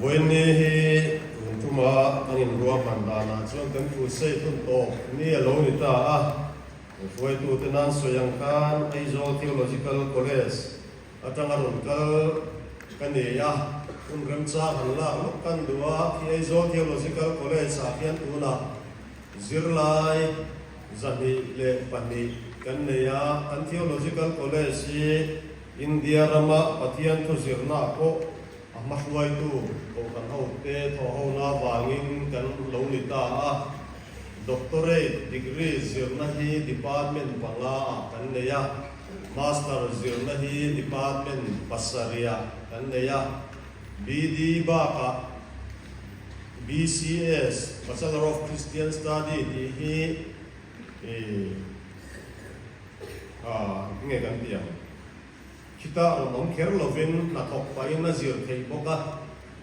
Vawiinni hi tun tuma kan inruahman danah chuan kan crusade hun tawp ni a lo ni ta a. Hruaitute nan sawi ang khan Aizawl Theological College atanga rawn kal ka ni a, hun remchang han lak lawk kan duh a. Khi Aizawl Theological College ah hian tunah zirlai 202 kan nei a, kan Theological College hi India rama Pathian thu zirnaah pawh a hmahruaitu Kohhran hote thawhhona avangin kan lo ni ta a. Doctorate degree zirna hi department panga ah kan nei a, Master zirna hi department pasarih ah kan nei a. BD bakah BCS, Bachelor of Christian Study, tih hi nge kan tih ang? Khitah rawn awm kher lovin hnathawk pahin a zir theih bawk a,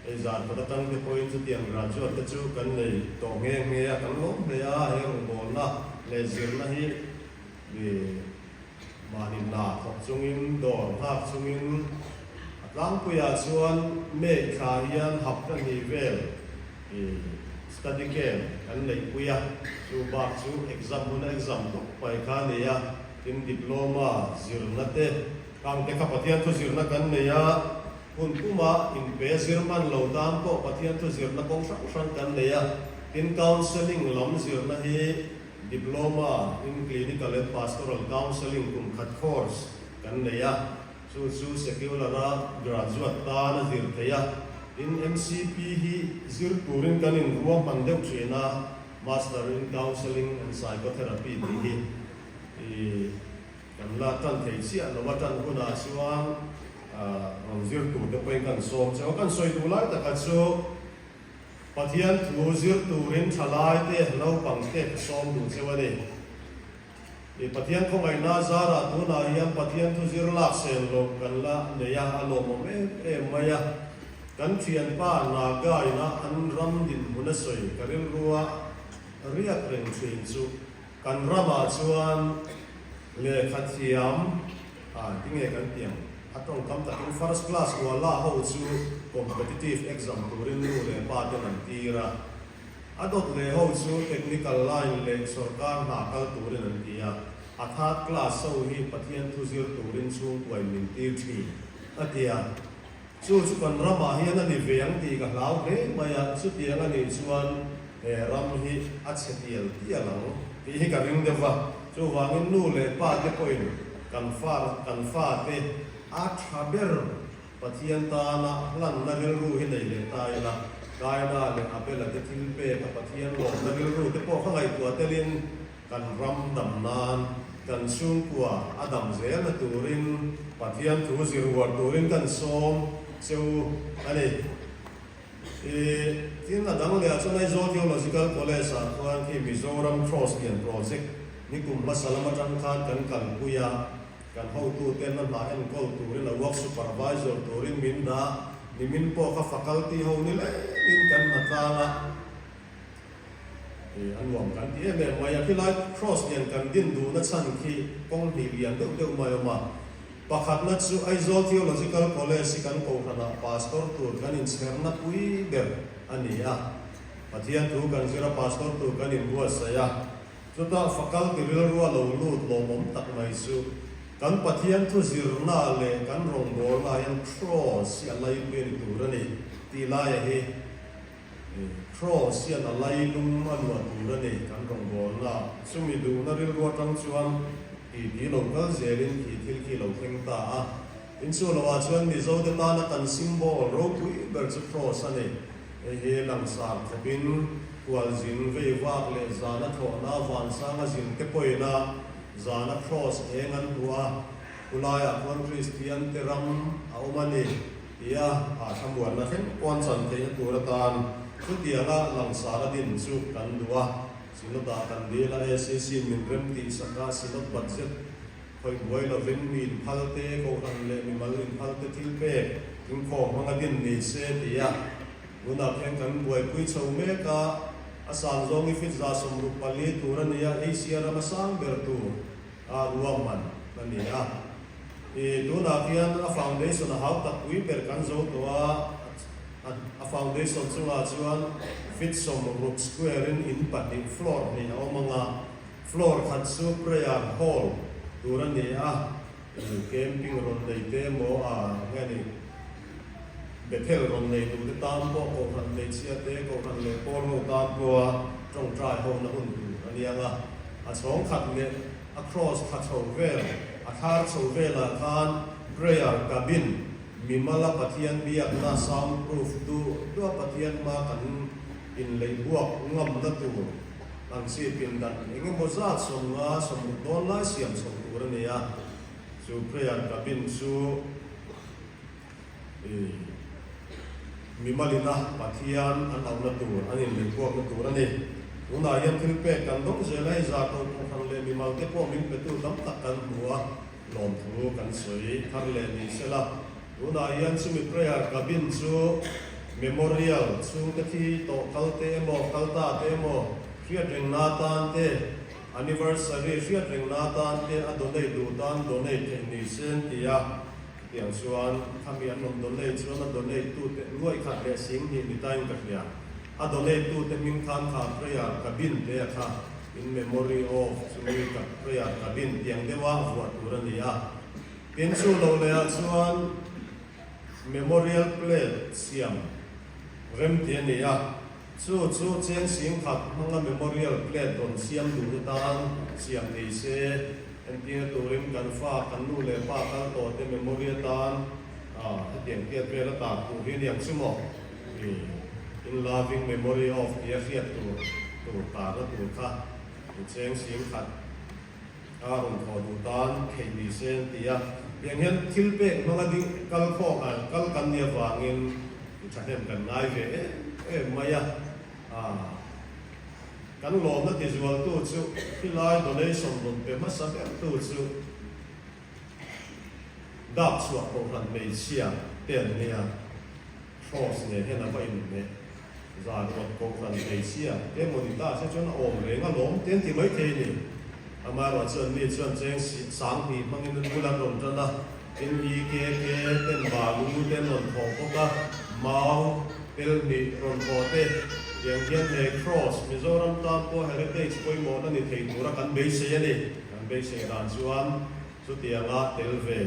hei zan khat atang te pawhin chutiang graduate te chu kan nei tawh nghe nghe a, kan lawm hle a, he rawngbawlna leh zirna hi mahni hna thawk chungin dawr nghak chungin a tlangpuiah chuan May thla hian hapta hnih vel study camp kan neihpui a, chu bak chu exam huna exam tawp pai kha a ni a. Tin, diploma zirna te, khang te kha Pathian thu zirna kan nei a, hun puma inpe zir hman lo tan pawh Pathian thu zirna kawng hrang hrang kan nei a. Tin, counselling lam zirna hi Diploma in Clinical and Pastoral Counselling kum khat course kan nei a, chu chu secular-a graduate tan a zir theih a. Tin, MCP hi zir turin kan inruahman deuh thin a, Master in Counselling and Psychotherapy tih hi. I kan la tan thei chiah lo a, tan hunah chuan rawn zir tur te pawhin kan sawm che a, kan sawi duh lai takah chu Pathian thu zir turin thalai te naupang te ka sawm duh cheu a ni. I Pathian khawngaihna zarah tunah hian Pathian thu zir lak sen loh kan la nei a, a lawmawm em em mai a. Kan thianpa Naga ina an ram dinhmun a sawi ka rilrua riak reng thin chu Kan ramah chuan lehkha thiam ah tinge kan ti ang? A tawngkam takin first class wala ho chu competitive exam turin nu leh pa ten an tir a, a dawt leh ho chu technical line leh sorkar hna kal turin an ti a, a third class ho hi Pathian thu zir turin chhungkuain min tir thin a ti a. Chu chu kan ramah hian a ni ve ang tih ka hlau hle mai a, chutiang a nih chuan he ram hi a chhe tial tial ang tih hi ka ring deuh va. Chuvangin nu leh pa te pawhin kan fa kan fate a tha ber Pathian tana hlanna rilru hi nei leh ta ila, Kaina leh Abela te thil pek a Pathian lawmna rilru te pawh kha ngaihtuah telin, Kan ram dam nan, kan chhungkua a dam zelna turin Pathian thu zir uar turin kan sawm che u a ni. I tin a dang leh ah chuan Aizawl Theological College ah khuan khi Mizoram Cross Lian Project ni kum hmasa lam atang khan kan kalpui a, kan hotuten a hna enkawl turin a work supervisor turin min dah, nimin pawh kha faculty ho nilengin kan hna tlang a. A nuam kan ti em em mai a, khilai cross lian kan din duhna chhan khi kawng hnih lian deuh deuh mai a awm a. Pakhatna chu Aizawl Theological College hi kan kohhranah pastor tur kan inchherna pui ber a ni a. Pathian thu kan zir a, pastor tur kan inbuatsaih a. Chutah faculty rilrua lo lut lawmawm tak mai chu kan Pathian thu zirna leh kan rawngbawlna ah hian cross hi a laipui a ni tur a ni tih laia hi. Cross hian a lailum a luah tur a ni kan rawngbawlna. Chumi duhna rilru atang chuan titi lo kal zelin khi thil khi lo thleng ta a. Inchhuah lohah chuan Mizo te tana kan symbol ropui ber chu Cross a ni. Hei hi langsar khawpin kualzin vei vak leh zana thlawhna vansanga zin te pawina zana Cross eng an hmu a, khulaiah khuan Kristian te ram a awm a ni. Tia a thlamuanna thleng pawn chan theihna tur atan chutianga langsar a din chu kan duh a. Synod-ah kan dil a, ACC in min rem tih sak a, Synod budget khawih buai lovin mi inphal te, kohhran leh mimal inphal te thil pek inkhawm hmanga din ni se tia tunah khian kan buaipui chho mek a, a san zawng i fit 164 tur a ni a, Asia rama sang ber tur a ruahman a ni a. I tunah khian a foundation a hau tak pui ber kan zo tawh a, A foundation chungah chuan feet 60 square in in pahnih floor hnih a awm ang a, floor khat chu prayer hall tur a ni a, camping rawn nei te emaw a nge ni Bethel rawn nei duh te tan pawh Kohhran hmeichhia te, Kohhran leh pawl ho tan pawha tawngtai ho na hun tur a ni ang a, a chhawng khat leh a cross thla chho vel, a thlar chho velah khan prayer cabin Mimala Pathian biakna sound proof duh duah Pathian hma kan inleih buak ngamna tur ang chi pindan eng emaw zat 50, 60 dawn lai siam chho tur a ni a. Chu prayer cabin chu ih mimalina Pathian an auhna tur, an inleih buakna tur a ni. Tunah hian thil pek kan dawng zel a, hei zah ko kohhran leh mimal te pawh min petu tam tak kan hmu a. Lawmthu kan sawi thar leh ni sela, tunah hian chumi prayer cabin chu memorial chhungte thi tawh kal te emaw, kal ta te emaw hriat rengna atan te, anniversary hriat rengna atan te a donate duh tan donate theih ni se an ti a, chutiang chuan khami an rawn donate chuan a donate tute nuaih khat leh 2000 ni tain ka hria, a donate tute hming khan kha prayer cabin te a kha. In memory of chumi ka prayer cabin tiang deuha vuah tur a ni a. Tin chu lo leh ah chuan memorial plate siam rem ti a ni a. Chu chu cheng 10,000 hmanga memorial plate rawn siam duh te tan siam ni se. Entir turin kan fa, kan nu leh pa kal tawh te memory atan hetiang tiat vel a tar tur hi a ni ang chu maw? In loving memory of tia hriat tur tur tarna tur kha i cheng 10,000 a rawn thawh duh tan theih ni se an ti a. Tiang hian thil pek hmanga ding kal khawk a kal kan nih avangin i thahnem kan ngai ve em em mai a. Kan lawmna tizualtu chu khilai donation rawn pe hmasa bertu chu Dak chhuah kohhran hmeichhia te an nia, Cross nen hian a va inhmeh. Zan rawt kohhran hmeichhia te emaw ni ta se chuan a awm reng alawm te an ti maithei a ni. Amaherawh chuan mi chuan cheng 2000 hmangin an bul an rawn tan a, NEKK ten balu te an rawn thawh bawk a, mau tel hnih rawn thawh te tiang hian he Cross Mizoram tan pawh heritage pawimawhna ni thei tura kan beisei a ni. Kan beisei dan chuan Chutianga tel ve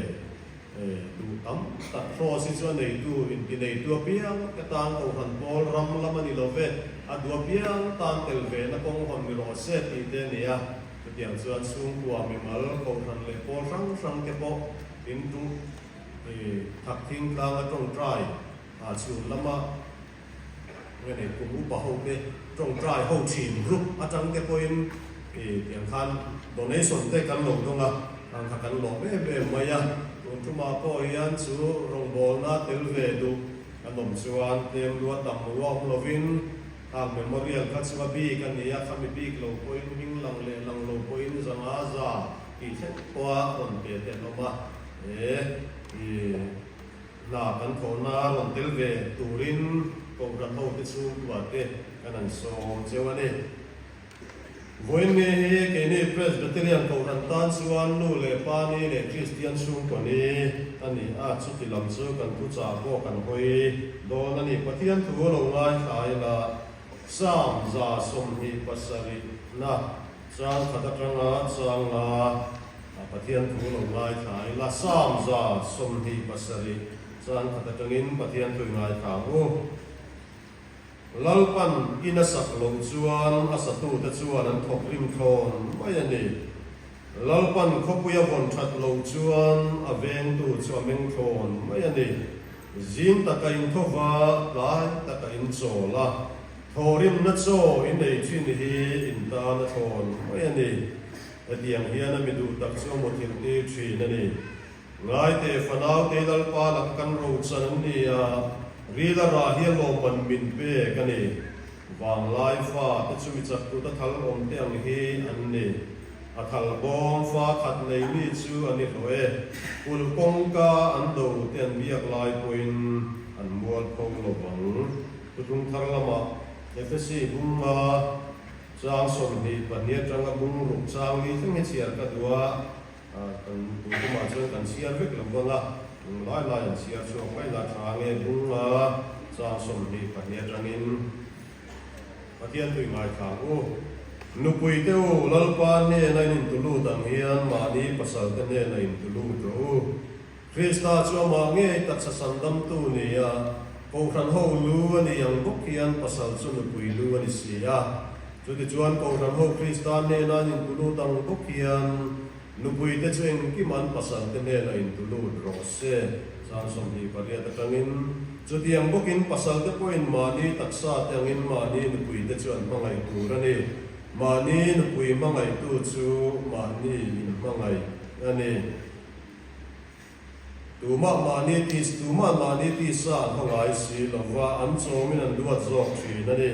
duh tam tak Cross hi chu a neitu inti neitu apiang te tan Kohhran pawl ram lam a ni lo ve, a duh apiang tan tel ve na kawng hawn ni rawh se tih te a ni a. Chutiang chuan chhungkua mimal Kohhran leh pawl hrang hrang te pawh in tung thak thing tlang a tawngtai chhun lama Nge nei kum upa ho te tawngtai ho thin group atang te pawhin i tiang khan donation te kan lo dawng a, ang kha kan lawm em em mai a. Tun tumah pawh hian chu rawngbawlna tel ve duh kan awm chuan tlem lua tam lua awm lovin khang memorial kha chu a bik a ni a, khami bik lo pawhin hming lang leh lang lo pawhin 500 za tih thleng pawha rawn pe te an awm a, he i. Hna kan thawhna rawn tel ve turin Kohhran hote chhungkua te kan han sawm cheu a ni. Vawiin nge hi keini Presbyterian Kohhran tan chuan nu leh pa ni leh Kristian chhungkua ni a ni a, chuti lam chu kan thuchah pawh kan hawi dawn a ni. Pathian thu lo ngaithla ila Psalm 27 na chang khat atanga chang la A Pathian thu lo ngaithla ila Psalm 27 chang khat atangin Pathian thu i ngaithla ang u. Lalpan in a sak loh chuan a satute chuan an thawk rim thlawn mai a ni. Lalpan khawpui a vawn that loh chuan a vengtu chu a meng thlawn mai a ni. Zing taka in tho va, tlai taka in chawl a, thawhrimna chaw in ei thin hi in tan a thlawn mai a ni. Hetiang hian a mi duh tak chu a muthilh tir thin a ni. Ngaite fanaute Lalpa laka kan rochan an ni a, ril a rah hi a lawmman min pek a ni. Vanglai fa te chu mi chak tut a thal awm te ang hi an ni. A thal bawm fa khat nei mi chu a ni hlawh e. Kulh kawngka an do te an biak lai pawhin an mual pho lo vang. Thutlung thar lamah Efesi bunga Chang 22 atanga bung ruk chang hi thleng hi chhiar ka duh a, kan tun tumah chuan kan chhiar vek lo vang a, eng lai lai an chhiar chhuak mai la tha nge bung a. Chang 22 atangin Pathian tui ngaithla ang u. Nupui te u, Lalpa hnena in intulut ang hian mahni pasal te hnena intulut rawh u. Krista chu amah ngei taksa sandamtu ni a, Kohhran ho lu a ni ang bawk hian pasal chu nupui lu a ni si a. Chutichuan Kohhran ho Krista hnena an intulut ang bawk hian nupuite chu engkim an pasalte hnena intulut rawh se. Chang 28 atangin, Chutiang bawkin pasalte pawhin mahni taksa te angin mahni nupuite chu an hmangaih tur a ni. Mahni nupui hmangaihtu chu mahni inhmangaih a ni. Tumah mahni tis, tumah mahni tisa an hma ngai si lo va, an chawmin an duat zawk thin a ni.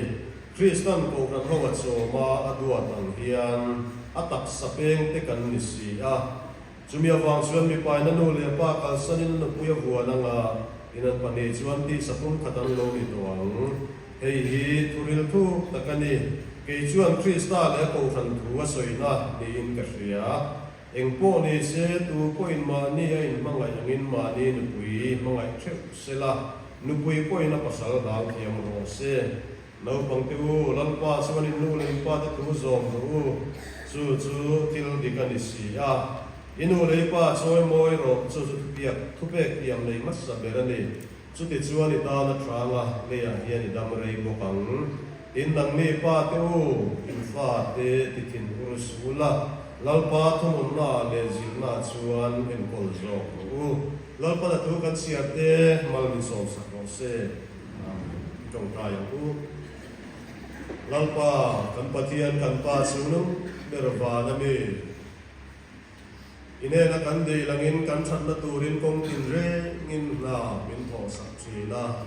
Kristan Kohhran ho a chawm a, a duat ang hian a taksa peng te kan ni si a. Chumi avang chuan mipaina nu leh pa kalsanin a nupui a vuan ang a, in an pahnih chuan tisa pumkhat an lo ni tawh ang. Hei hi thuril thuk tak a ni. Kei chuan Krista leh a Kohhran thu a sawina niin ka hria. Eng pawh ni se, tu pawhin mahni a inhmangaih angin mahni nupui hmangaih theuh se la, nupui pawhin a pasal hlau thiam rawh se. Naupangte u, Lalpa chuan in nu leh in pate thu zawm rawh u, chu chu thil dik a ni si a. I nu leh i pa chawi mawi rawh, chu chu thupiak, thupek tiam nei hmasa ber a ni. Chutichuan i tan a hrang a, leiah hian i dam rei bawk ang. Tin, nangni pa te u, in fa te ti thin ur suh la, Lalpa thununnaah leh zirnaah chuan enkawl zawk rawh u. Lalpan a thu kan chhiar te mal min sawmsak rawh se. Amen. I tawngtai ang u. Lalpa, kan Pathian kan Pa chungnung ber van a mi. I nena kan dei langin kan thatna turin kawng tin rengin hna min thawhsak thin a.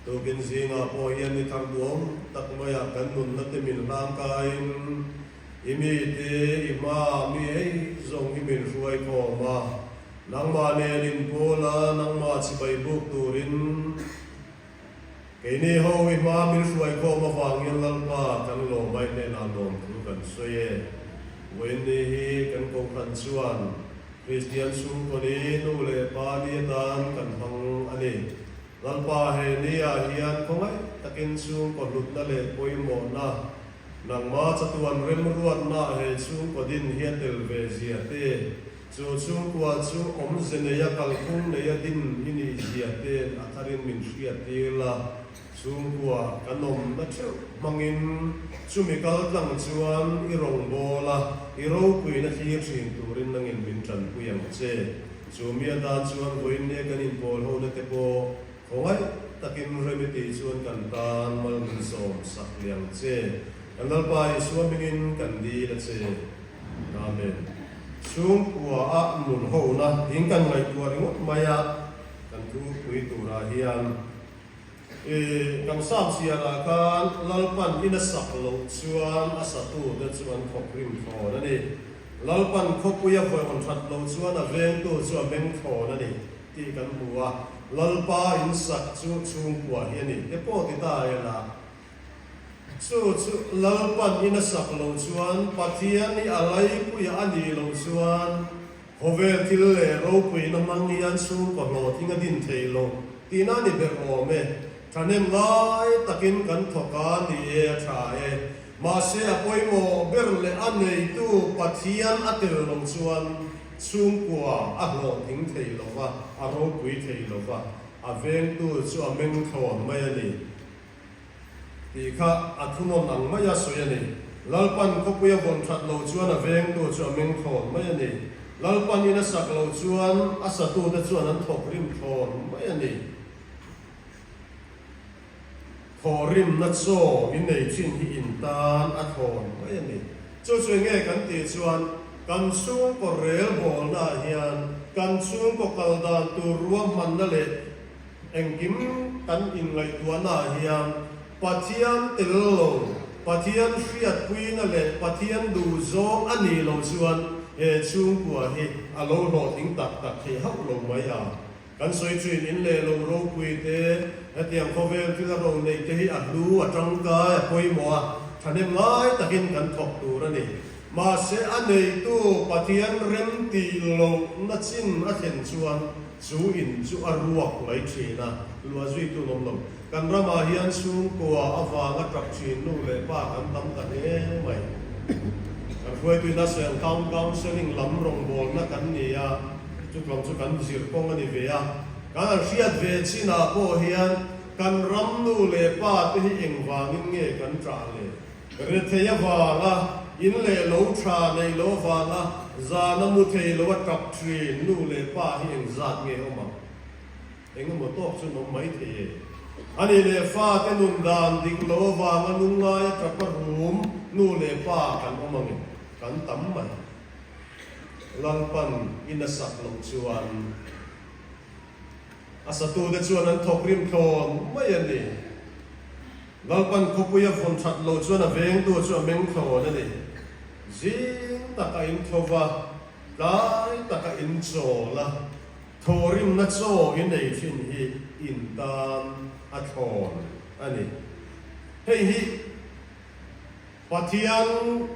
Tukin zingah pawh hian ni thar duam tak maiah kan nunna te min hlangkaiin i mite, i hma mi ei zawng hi min hruai khawm a. Nangmah nen inpawl a, nangmah chibai buk turin Keini ho i hma min hruai khawm avangin Lalpa kan lawmai hnenah lawmthu kan sawi e. Vawiinni hi kan Kohhran chuan Kristian chhungkaw ni nu leh pa ni atan kan hmang a ni. Lalpa he ni ah hian khawngaih takin chhungkaw hlutna leh pawimawhna, nangma chatuan remruatna he chhungkaw din hi a tel ve zia te, Chu chhungkua chu awmze neia kalphung neia din i nih zia te a tharin min hriat tir la. Chhungkua kan awmna theuh hmangin chumi kal tlang chuan i rawngbâwl a, i ropuina thlir thin turin nangin min tanpui ang che. Chu mi atan chuan vawiinnia kan inpawl hona te pawh khawngaih takin rem i tih chuan kan tan mal min sawm sak leh ang che. Kan Lalpa Isua hmingin kan dil a che. Amen. Chhungkua a nun hona in kan ngaihtuah ringawt mai a, kan thu pui turah hian i kan sam chhiarah khan Lalpan in a sak loh chuan a satu te chu an thawk rim thlawn a ni. Lalpan khawpui a vawihawn that loh chuan a vengtu chu a meng thlawn a ni tih kan hmu a, Lalpa in sak chu chhungkua hi a ni te pawh ti ta ela. Chu chu Lalpan in a sak loh chuan, Pathian hi a laipuia a nih loh chuan, khawvel thil leh ropuina hmang hian chhungkaw hlawhtling a din thei lo tihna a ni ber awm e. Thahnem ngai takin kan thawk a ni e, a tha e. Mahse a pawimawh ber leh a neitu Pathian a tel loh chuan chhungkua a hlawhtling thei lo va, a ropui thei lo va, a vengtu chu a meng thlawn mai a ni. Tih kha a thunawn ang mai a sawi a ni. Lalpan khawpui a vawn that lo chuan a vengtu chu a meng thlawn mai a ni. Lalpan in a sak lo chuan a satute chuan an thawk rim thlawn mai a ni. Thawhrimna chaw in nei thin hi in tan a thlawn mai a ni. Chu chu enge kan tih chuan kan chhungkaw rel bawlnaah hian kan chhungkaw kal dan tur ruahmanna leh Engkim kan inngaihtuahnaah hian Pathian tel lo, Pathian hriatpuina leh Pathian duhzawng a nih loh chuan he chhungkua hi a lo hlawhtling tak tak thei hauh lo mai a. Kan sawi thin in leh lo ropui te, hetiang khawvel thil a ro neih te hi a hlu, a tangkai, a pawimawh a, thahnem ngai takin kan thawk tur a ni. Mahse a neitu Pathian rem tih lohna chin a thlen chuan chu in chu a ruak mai thin a, luah zuitu an awm lo. Kan ramah hian chhungkua avanga tap thin nu leh pa kan tam ta hle mai. Kan hruaituin a sawi ang town counselling lam rawngbawlna kan ni a, chutlam chu kan zir kawng a ni ve a. Kan han hriat ve chinah pawh hian kan ram nu leh pa te hi engvangin nge kan ṭah le? Rethei avanga in leh lo ṭha neih lo avanga zana mu thei lo a ṭap ṭhin nu leh pa hi engzat nge awm ang? Eng emaw tawk chu an awm mai thei e. A nih leh fate nun dan dik lo avanga lungngaia ṭap a rum nu leh pa kan awm ang em? Kan tam mai. Lalpan in a sak loh chuan a satute chuan an thawk rim thlawn mai a ni. Lalpan khawpui a vawn that loh chuan a vengtu chu a meng thlawn a ni. Zing taka in tho va, tlai taka in chawl a. Thawhrimna chaw i nei thin hi in tan a thlawn a ni. Hei hi Pathian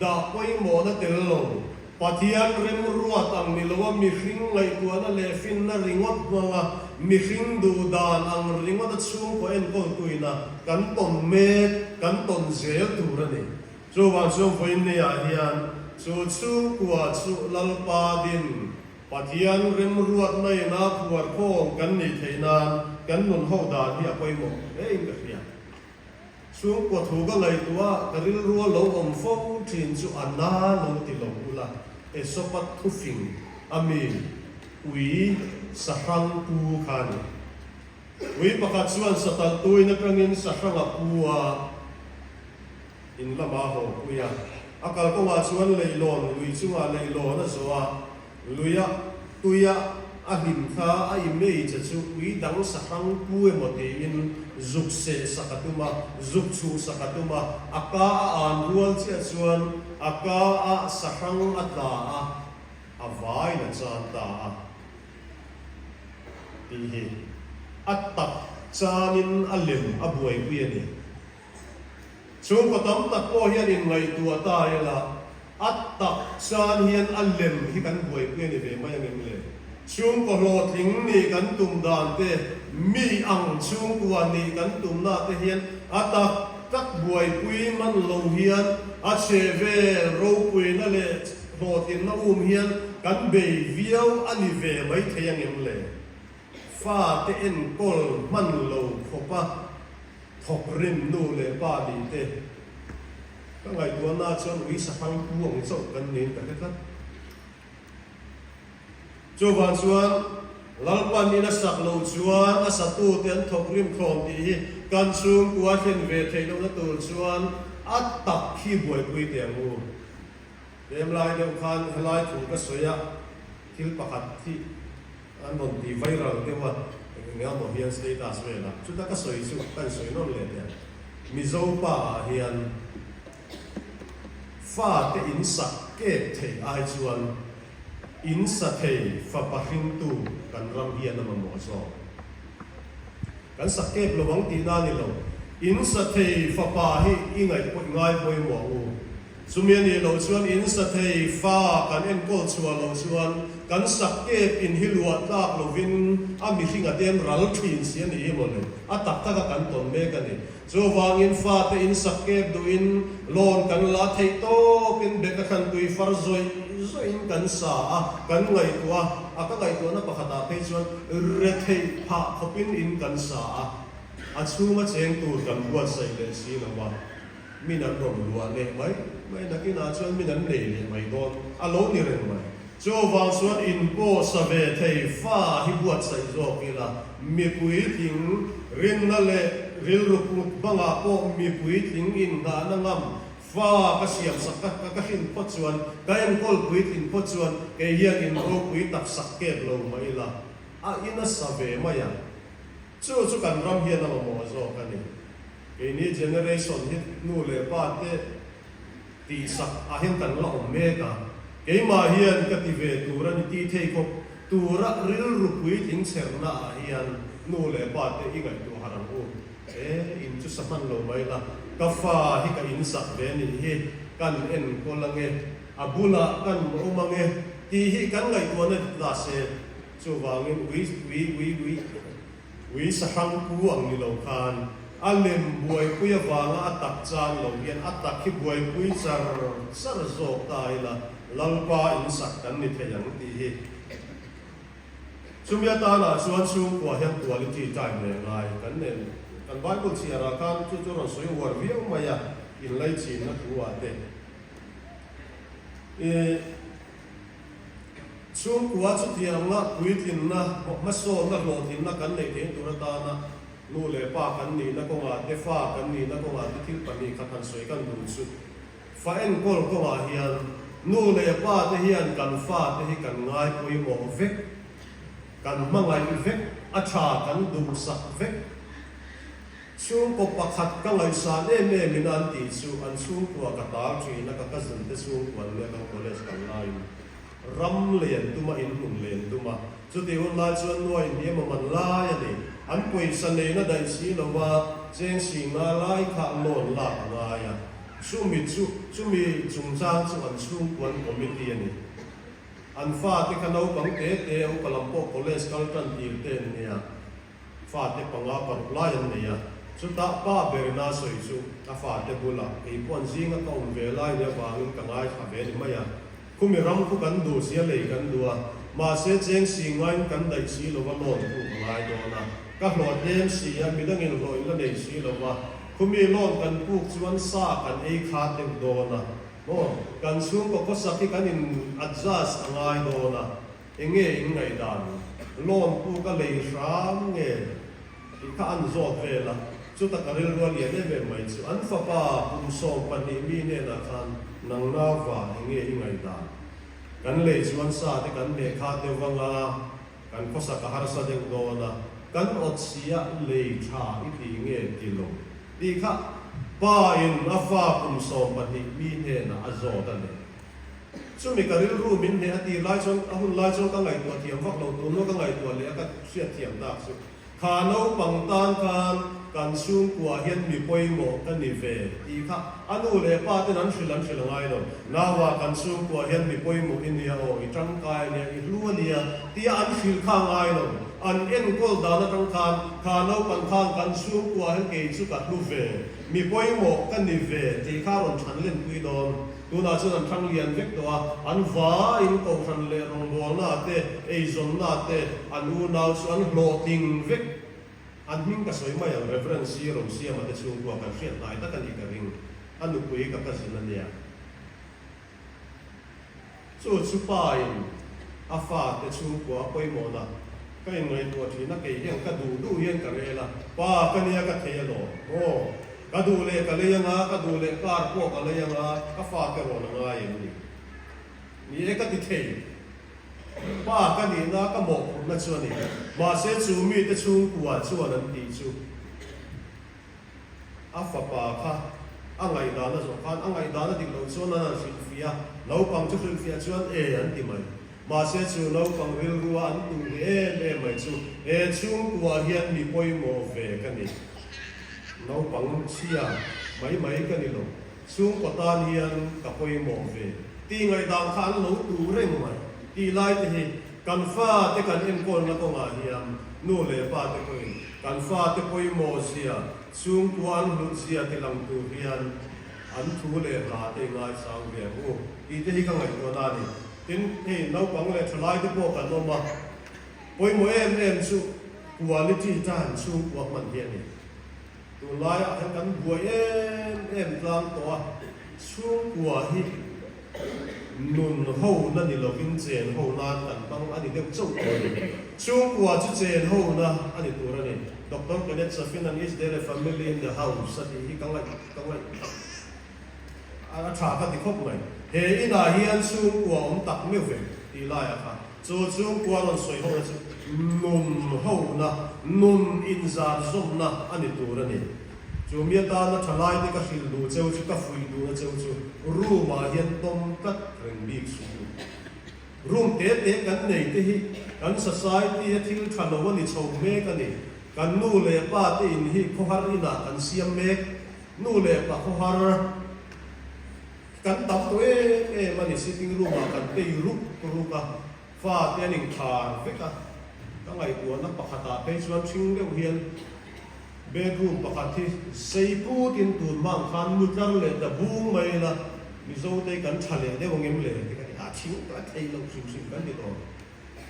dah pawimawhna tel lo, Pathian remruat ang ni loa mihring ngaihtuahna leh finna ringawt hmanga mihring duh dan ang ringawta chhungkaw enkawltuina kan tawn mek, kan tawn zel tur a ni. Chuvang chuan vawiinniah hian chu chhungkua chu Lalpa din Pathian remruatna ina phuar khawm kan nih theih nan kan nun ho dan hi a pawimawh hlein ka hria. Chhungkua thu ka ngaihtuah ka rilrua lo awm fo thin chu a na lo ti lo ula, Esopa thufing a mi ui sahrang pu kha a ni. Ui pakhat chuan satalhtuin atangin sahrang a pu a. In lama haw pui a, a kalkawngah chuan leilawn lui chungah leilawn a zawh a, luia tuia a hlim kha a image chu ui dang sahrang pu emaw tiin zuk seh sak a tum a, zuk chhuh sak a tum a, a ka a an rual chiah chuan a ka a sahrang a tla a, a vain a chan ta a tih hi a tak chanin a lem a buaipui a ni. Chhungkaw tam tak pawh hian inngaihtuah ta ila, a tak chan hian a lem hi kan buaipui a ni ve mai ang em le? Chhungkaw hlawhtling nih kan tum dan te, mi ang chhungkua nih kan tumna te hian a tak tak buaipui man lo hian a chhehvel ropuina leh hlawhtlinna um hian kan bei viau a ni ve mai thei ang em le? Fate enkawl hman lo khawpa Thawk rim nu leh pa nih te ka ngaihtuahna chuan ui sahrang pu ang chauh kan niin ka hre tlat. Chuvang chuan Lalpan in a sak loh chuan a satu te an thawk rim thlawm tih hi kan chhungkua thlen ve theih lohna tur chuan a tak hi buaipui teh ang u. Tlem lai deuh khan helai thu ka sawi a, thil pakhat hi an rawn ti viral deuh a, eng eng emaw hian status vel a, chuta ka sawi chu ka insawi nawm leh teh. Mizo pa ah hian fa te in sak kep thei ai chuan in sa thei fapa hringtu kan ram hian a mamawh zawk. Kan sak kep lo ang tihna a ni lo. In sa thei fapa hi i ngaih ngai pawimawh ang u. Chumi a nih loh chuan in sa thei fa kan enkawl chhuah loh chuan kan sak kep in hi luah tlak lovin a mihring a ten ral thin si a nih hi mawle. A tak tak a kan tawn mek a ni. Chuvangin fate in sak kep duhin loan kan la theih tawpin bek a thlan tui far zawih zawihin kan sa a, kan ngaihtuah a, a ka ngaihtuahna pakhatah phei chuan retheih phah khawpin in kan sa a, a chhunga cheng tur kan buatsaih leh si lo a, min an rawn luah leh mai mai nakinah chuan min an nei leh mai dawn a lo ni reng mai. Chuvang chuan in pawh sa ve thei fa hi buatsaih zawk ila, mipui tling rinna leh rilru put hmangah pawh mipui tling inngahna ngam fa ka siam sak ka ka hrin phawt chuan, ka enkawl puitlin phawt chuan kei hian in ropui tak sak kep lo mah ila, a in a sa ve mai ang. Chu chu kan ram hian a mamawh zawk a ni. Keini generation hi nu leh pa te. Tihsak ah hian kan la awm mek a, keimah hian ka ti ve tur a ni tih thei khawp tura rilru puitling chherna ah hian nu leh pa te i ngaihtuah harh ang u. E, in chu sa hman lo mai la, ka fa hi ka in sak ve nih hi kan enkawl ange, a bulah kan awm ange tih hi kan ngaihtuahna dik ta se, chuvangin ui ui ui ui. Ui sahrang pu ang ni lo khan a lem buaipui avanga a tak chan lo hian a tak hi buaipui char char zawk ta ila Lalpa insak kan ni thei ang tih hi. Chumi atanah chuan chhungkua hian quality time leh ngai kan nen kan Bible chhiarah khan chu chu rawn sawi uar viau mai a, inlaichinna thu ah te. Ih. Chhungkua chutianga puitlinna, hmasawnna, hlawhtlinna kan neih theih tur atana nu leh pa kan nihna kawngah te, fa kan nihna kawngah te thil 2 khat han sawi kan duh chu. Fa enkawl kawngah hian nu leh pa te hian kan fa te hi kan ngai pawimawh vek, kan hmangaih vek, a tha kan duhsak vek. Chhungkaw pakhat ka ngaihsan em em in an tih chu an chhungkua ka tal thin a, ka cousin te chhungkua an nia kan college kal laiin ram len tum a inhmun len tum a, chutih hun lai chuan nuai hniam a man lai a ni. An pawisa neihna daih si lo va cheng si nga lai kha loan lak a ngai a, chumi chu chumi chungchang chu an chhungkuan committee a ni. An fate kha naupang te te a upa lam pawh college kal tan tir te an nia. Fate panga paruk lai an nei a, chutah pa berina sawi chu a fate bulah kei pawh an zinga ka awm ve lai ni avangin ka ngaithla ve ni mai a. Khumi ram khu kan duh sia lei kan duh a, mahse cheng si ngaiin kan daih si lova loan puk a ngai dawn a, ka hlawh tlem si a, midangin hlawh in la nei si lova, khumi loan kan puk chuan sa kan ei khat deuh dawn a, maw kan chhungkaw khawsak hi kan in adjust a ngai dawn a. Enge in ngaihdan? Loan pu ka lei hram nge tih kha an zawt vel a, chuta ka rilru a lian em em mai chu an fapa kum 12 mi hnenah khan nang nauva enge i ngaihdan? Kan lei chuan sa te kan hmeh kha deuh anga kan khawsak a harsa deuh dawn a, kan awt si a lei tha i ti nge ti lo tih kha pa in a fa kum 12 mi hnenah a zawt a ni. Chumi ka rilru min hneh a tir lai chuan a hun lai chuan ka ngaihtuah thiam vak lo, tunlua ka ngaihtuah leh a ka hriat thiam tak chu kha naupang tan khan kan chhungkuah hian mi pawimawh ka ni ve tih kha a nu leh pa ten an hrilh an hrilh a ngai lo. Naua kan chhungkuah hian mi pawimawh i nia aw, i tangkai a nia, i hlu a nia tia an hrilh kha a ngai lo. An enkawl dan atang khan kha naupang khan kan chhungkuah hian kei chu ka hlu ve, mi pawimawh ka ni ve tih kha a rawn chhan lenpui dawn. Tunah chuan an thlang lian vek tawh a, an vaiin kohhran leh rawngbawlna te, eizawnna te, an unau chu an hlawhtling vek. An hming ka sawi mai ang, Rev. C. Rosiama te chhungkua kan hriat hnai tak a nih ka ring, a nupui ka cousin a nia. Chu chu pa in a fa te chhungkua a pawimawhna ka inngaihtuah thin a, kei hian ka duh duh hian ka rel a, pa ka nia ka thei alawm, aw. Ka duh leh ka lei anga, ka duh leh car pawh ka lei anga, ka fate rawn a ngai em ni? Ni e ka ti thei. Pa ka nihna ka mawhphurhna chu a ni. Mahse chu mite chhungkua chuan an tih chu a fapa kha a ngaihdan a zawh khan a ngaihdan a dik loh chuan an han hrilhfiah a, naupang chu hrilhfiah chuan e an ti mai. Mahse chu naupang rilrua an tuh ni em em mai chu he chhungkuah hian mi pawimawh ve ka ni. Naupang chhia mai mai ka ni lo, chhungkaw tan hian ka pawimawh ve tih ngaihdan kha an lo tuh reng mai tih lai te hi kan fate kan enkawlna kawngah hian nu leh pa te pawhin kan fate pawimawh zia, chhungkua an hlut zia ti lang tur hian an thu leh hla te i ngaisang ve ang u tih te hi ka ngaihtuahna a ni. Tin, hei naupang leh thalai te pawh kan awm a, pawimawh em em chu quality time chhungkua hman hi a ni. Tunlaiah hian kan buai em em tlang tawh a, chhungkua hi nun ho na ni lovin chen ho nan kan hmang a ni deuh chauh tawh a ni. Chhungkua chu chen ho na a ni tur a ni. Doctor Kenneth Safin-a'n Is there a family in the house? a tih hi ka ngaih ka ngaih tak. A tha ka ti khawp mai. He inah hian chhungkua awm tak meuh ve tih laiah kha chu chhungkua rawn sawi hona chu nun hona, nun inzar zawmna a ni tur a ni. Chu mi atana tha laite ka hrilh duh cheu chu, ka fuih duhna cheu chu room ah hian tawm tlat reng bik suh u. Room te te kan nei te hi kan society a thil tha lo a ni chho mek a ni. Kan nu leh pa te in hi khawhar inah kan siam mek. Nu leh pa khawhar kan tam tawh em em a ni, sitting room ah kan tei ruk ruk a, fa te an inkhar vek a. Ka ngaihtuahna pakhatah phei chuan ṭhing deuh hian bedroom pakhat hi sei putin tun hmang khan mu tlar leh ta bung mai ila Mizote kan ṭha leh deuh ang em le ti ka ti a, thing tak a thei loh hrim hrim kan ti tawh.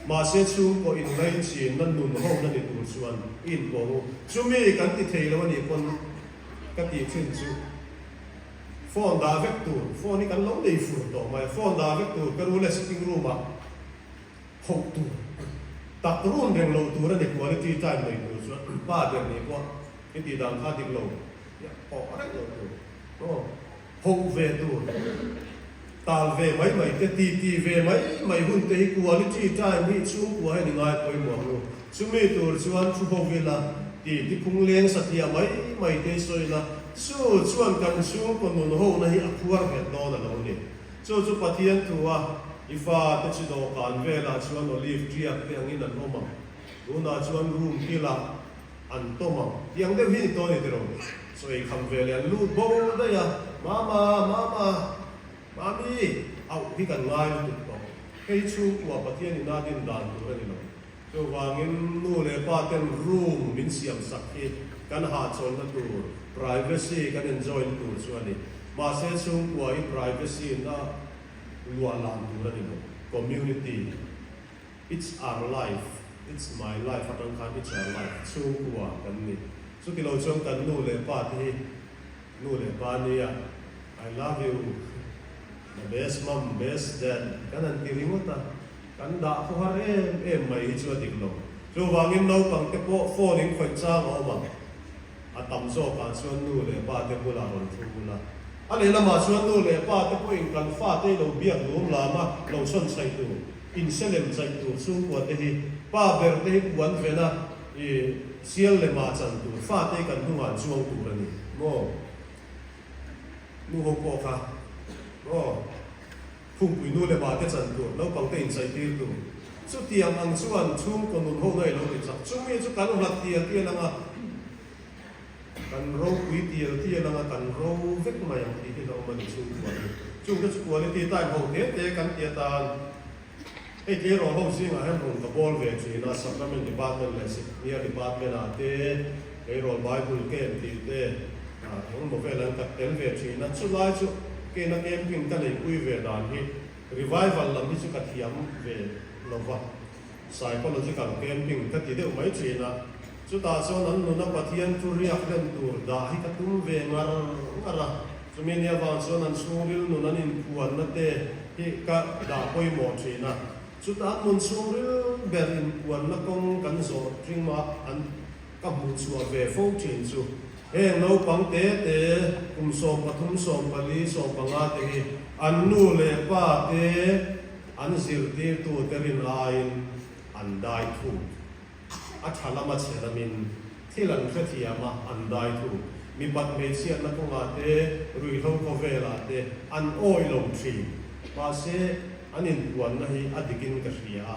Mahse chhungkaw inlaichinna nun ho na ni tur chuan i inpawng u. Chumi kan ti thei lo a nih pawn ka tih thin chu phone dah vek tur, phone hi kan lo nei fur tawh mai, phone dah vek tur ka ru leh sitting room ah hoh tur tak run reng lo tur a ni quality time nei tur chuan pa ber nih pawh i tih dan kha dik lo pawh reng lo tur aw. Hoh ve tur, tal ve mai mai te, ti ti ve mai mai hun te hi quality time hi chhungkua hian i ngai pawimawh ang u. Chumi tur chuan thu ho ila, ti ti phung leng satliah mai mai te i sawi ila, chu chuan kan chhungkaw nun hona hi a phuar nghet dawn a lo ni. Chu chu Pathian thu a, i fa te chu dawhkan velah chuan olive tiak te angin an awm ang. Tunah chuan room kilah An tawm ang. Tiang deuh hi ni tawh a ni tiraw? Chaw ei kham ve leh an lut bo daih a, Mama, Mama, Mami, auh hi kan ngai lutuk tawh. Hei chhungkua Pathian ina din dan tur a ni lo. Chuvangin nu leh pa ten room min siam sak hi kan hahchawlhna tur, privacy kan enjoy na tur chu a ni. Mahse chhungkua hi privacy na luah lan tur a ni lo. Community. It's our life, it's my life atang khan it's our life, chhungkua kan ni. Chuti lo chuan kan nu leh pa te hi nu leh pa nia, I love you, the best mum, best dad kan han ti ringawt a, kan dah khaw har em em mai hi chu a dik lo. Chuvangin naupang te pawh phone in khawih chang a awm ang. A tam zawkah chuan nu leh pa te bulah rawn thu bul a. A lehlamah chuan nu leh pa te pawhin kan fate lo biak lum lama lo chhawn chhaih tur. Inselem chaih tur chhungkua te hi pa ber te hi puan vena i sial leh mah chan tur fa te hi kan hnungah an chuang tur a ni maw? Nu ho pawh kha maw? Khungpui nu leh mah te chan tur naupang te inchaih tir tur chutiang ang chuan chhungkaw nun ho na i lo ti chak chumi chu kan hlat tial tial anga kan ropui tial tial anga kan ro vek mai ang tih hi hlauhawm a ni chhungkua hi. Chungte chu quality time ho te te kan ti atan hei tleirawl ho zingah hian rawn ka bawl ve thin a, Sacrament Department leh Siknia Department ah te tleirawl Bible camp tih te engemaw vel an kat tel ve thin a, chulai chu keina camping ka neihpui ve dan hi revival lam hi chu ka thiam ve lova. Psychological camping ka ti deuh mai thin a, chutah chuan an nuna Pathian chu riak hlen tur dah hi ka tum ve ngar ngar a, chumi nia vang chuan an chhungril nun an inphuanna te hi ka dah pawimawh thin a, chutah an nun chhungril ber inpuanna kawng kan zawh ringma an ka hmuh chhuah ve fo thin chu heng naupang te te kum 13, 14, 15 te hi an nu leh pa te An zirtirtute rin aiin an dai thuk. A tha lama chhe lamin thil an hrethiam a, an dai thuk. Mipat hmeichhiatna kawngah te, ruihhlo khawvelah te an awi lo thin. Mahse, an inpuanna hi a dikin ka hria a,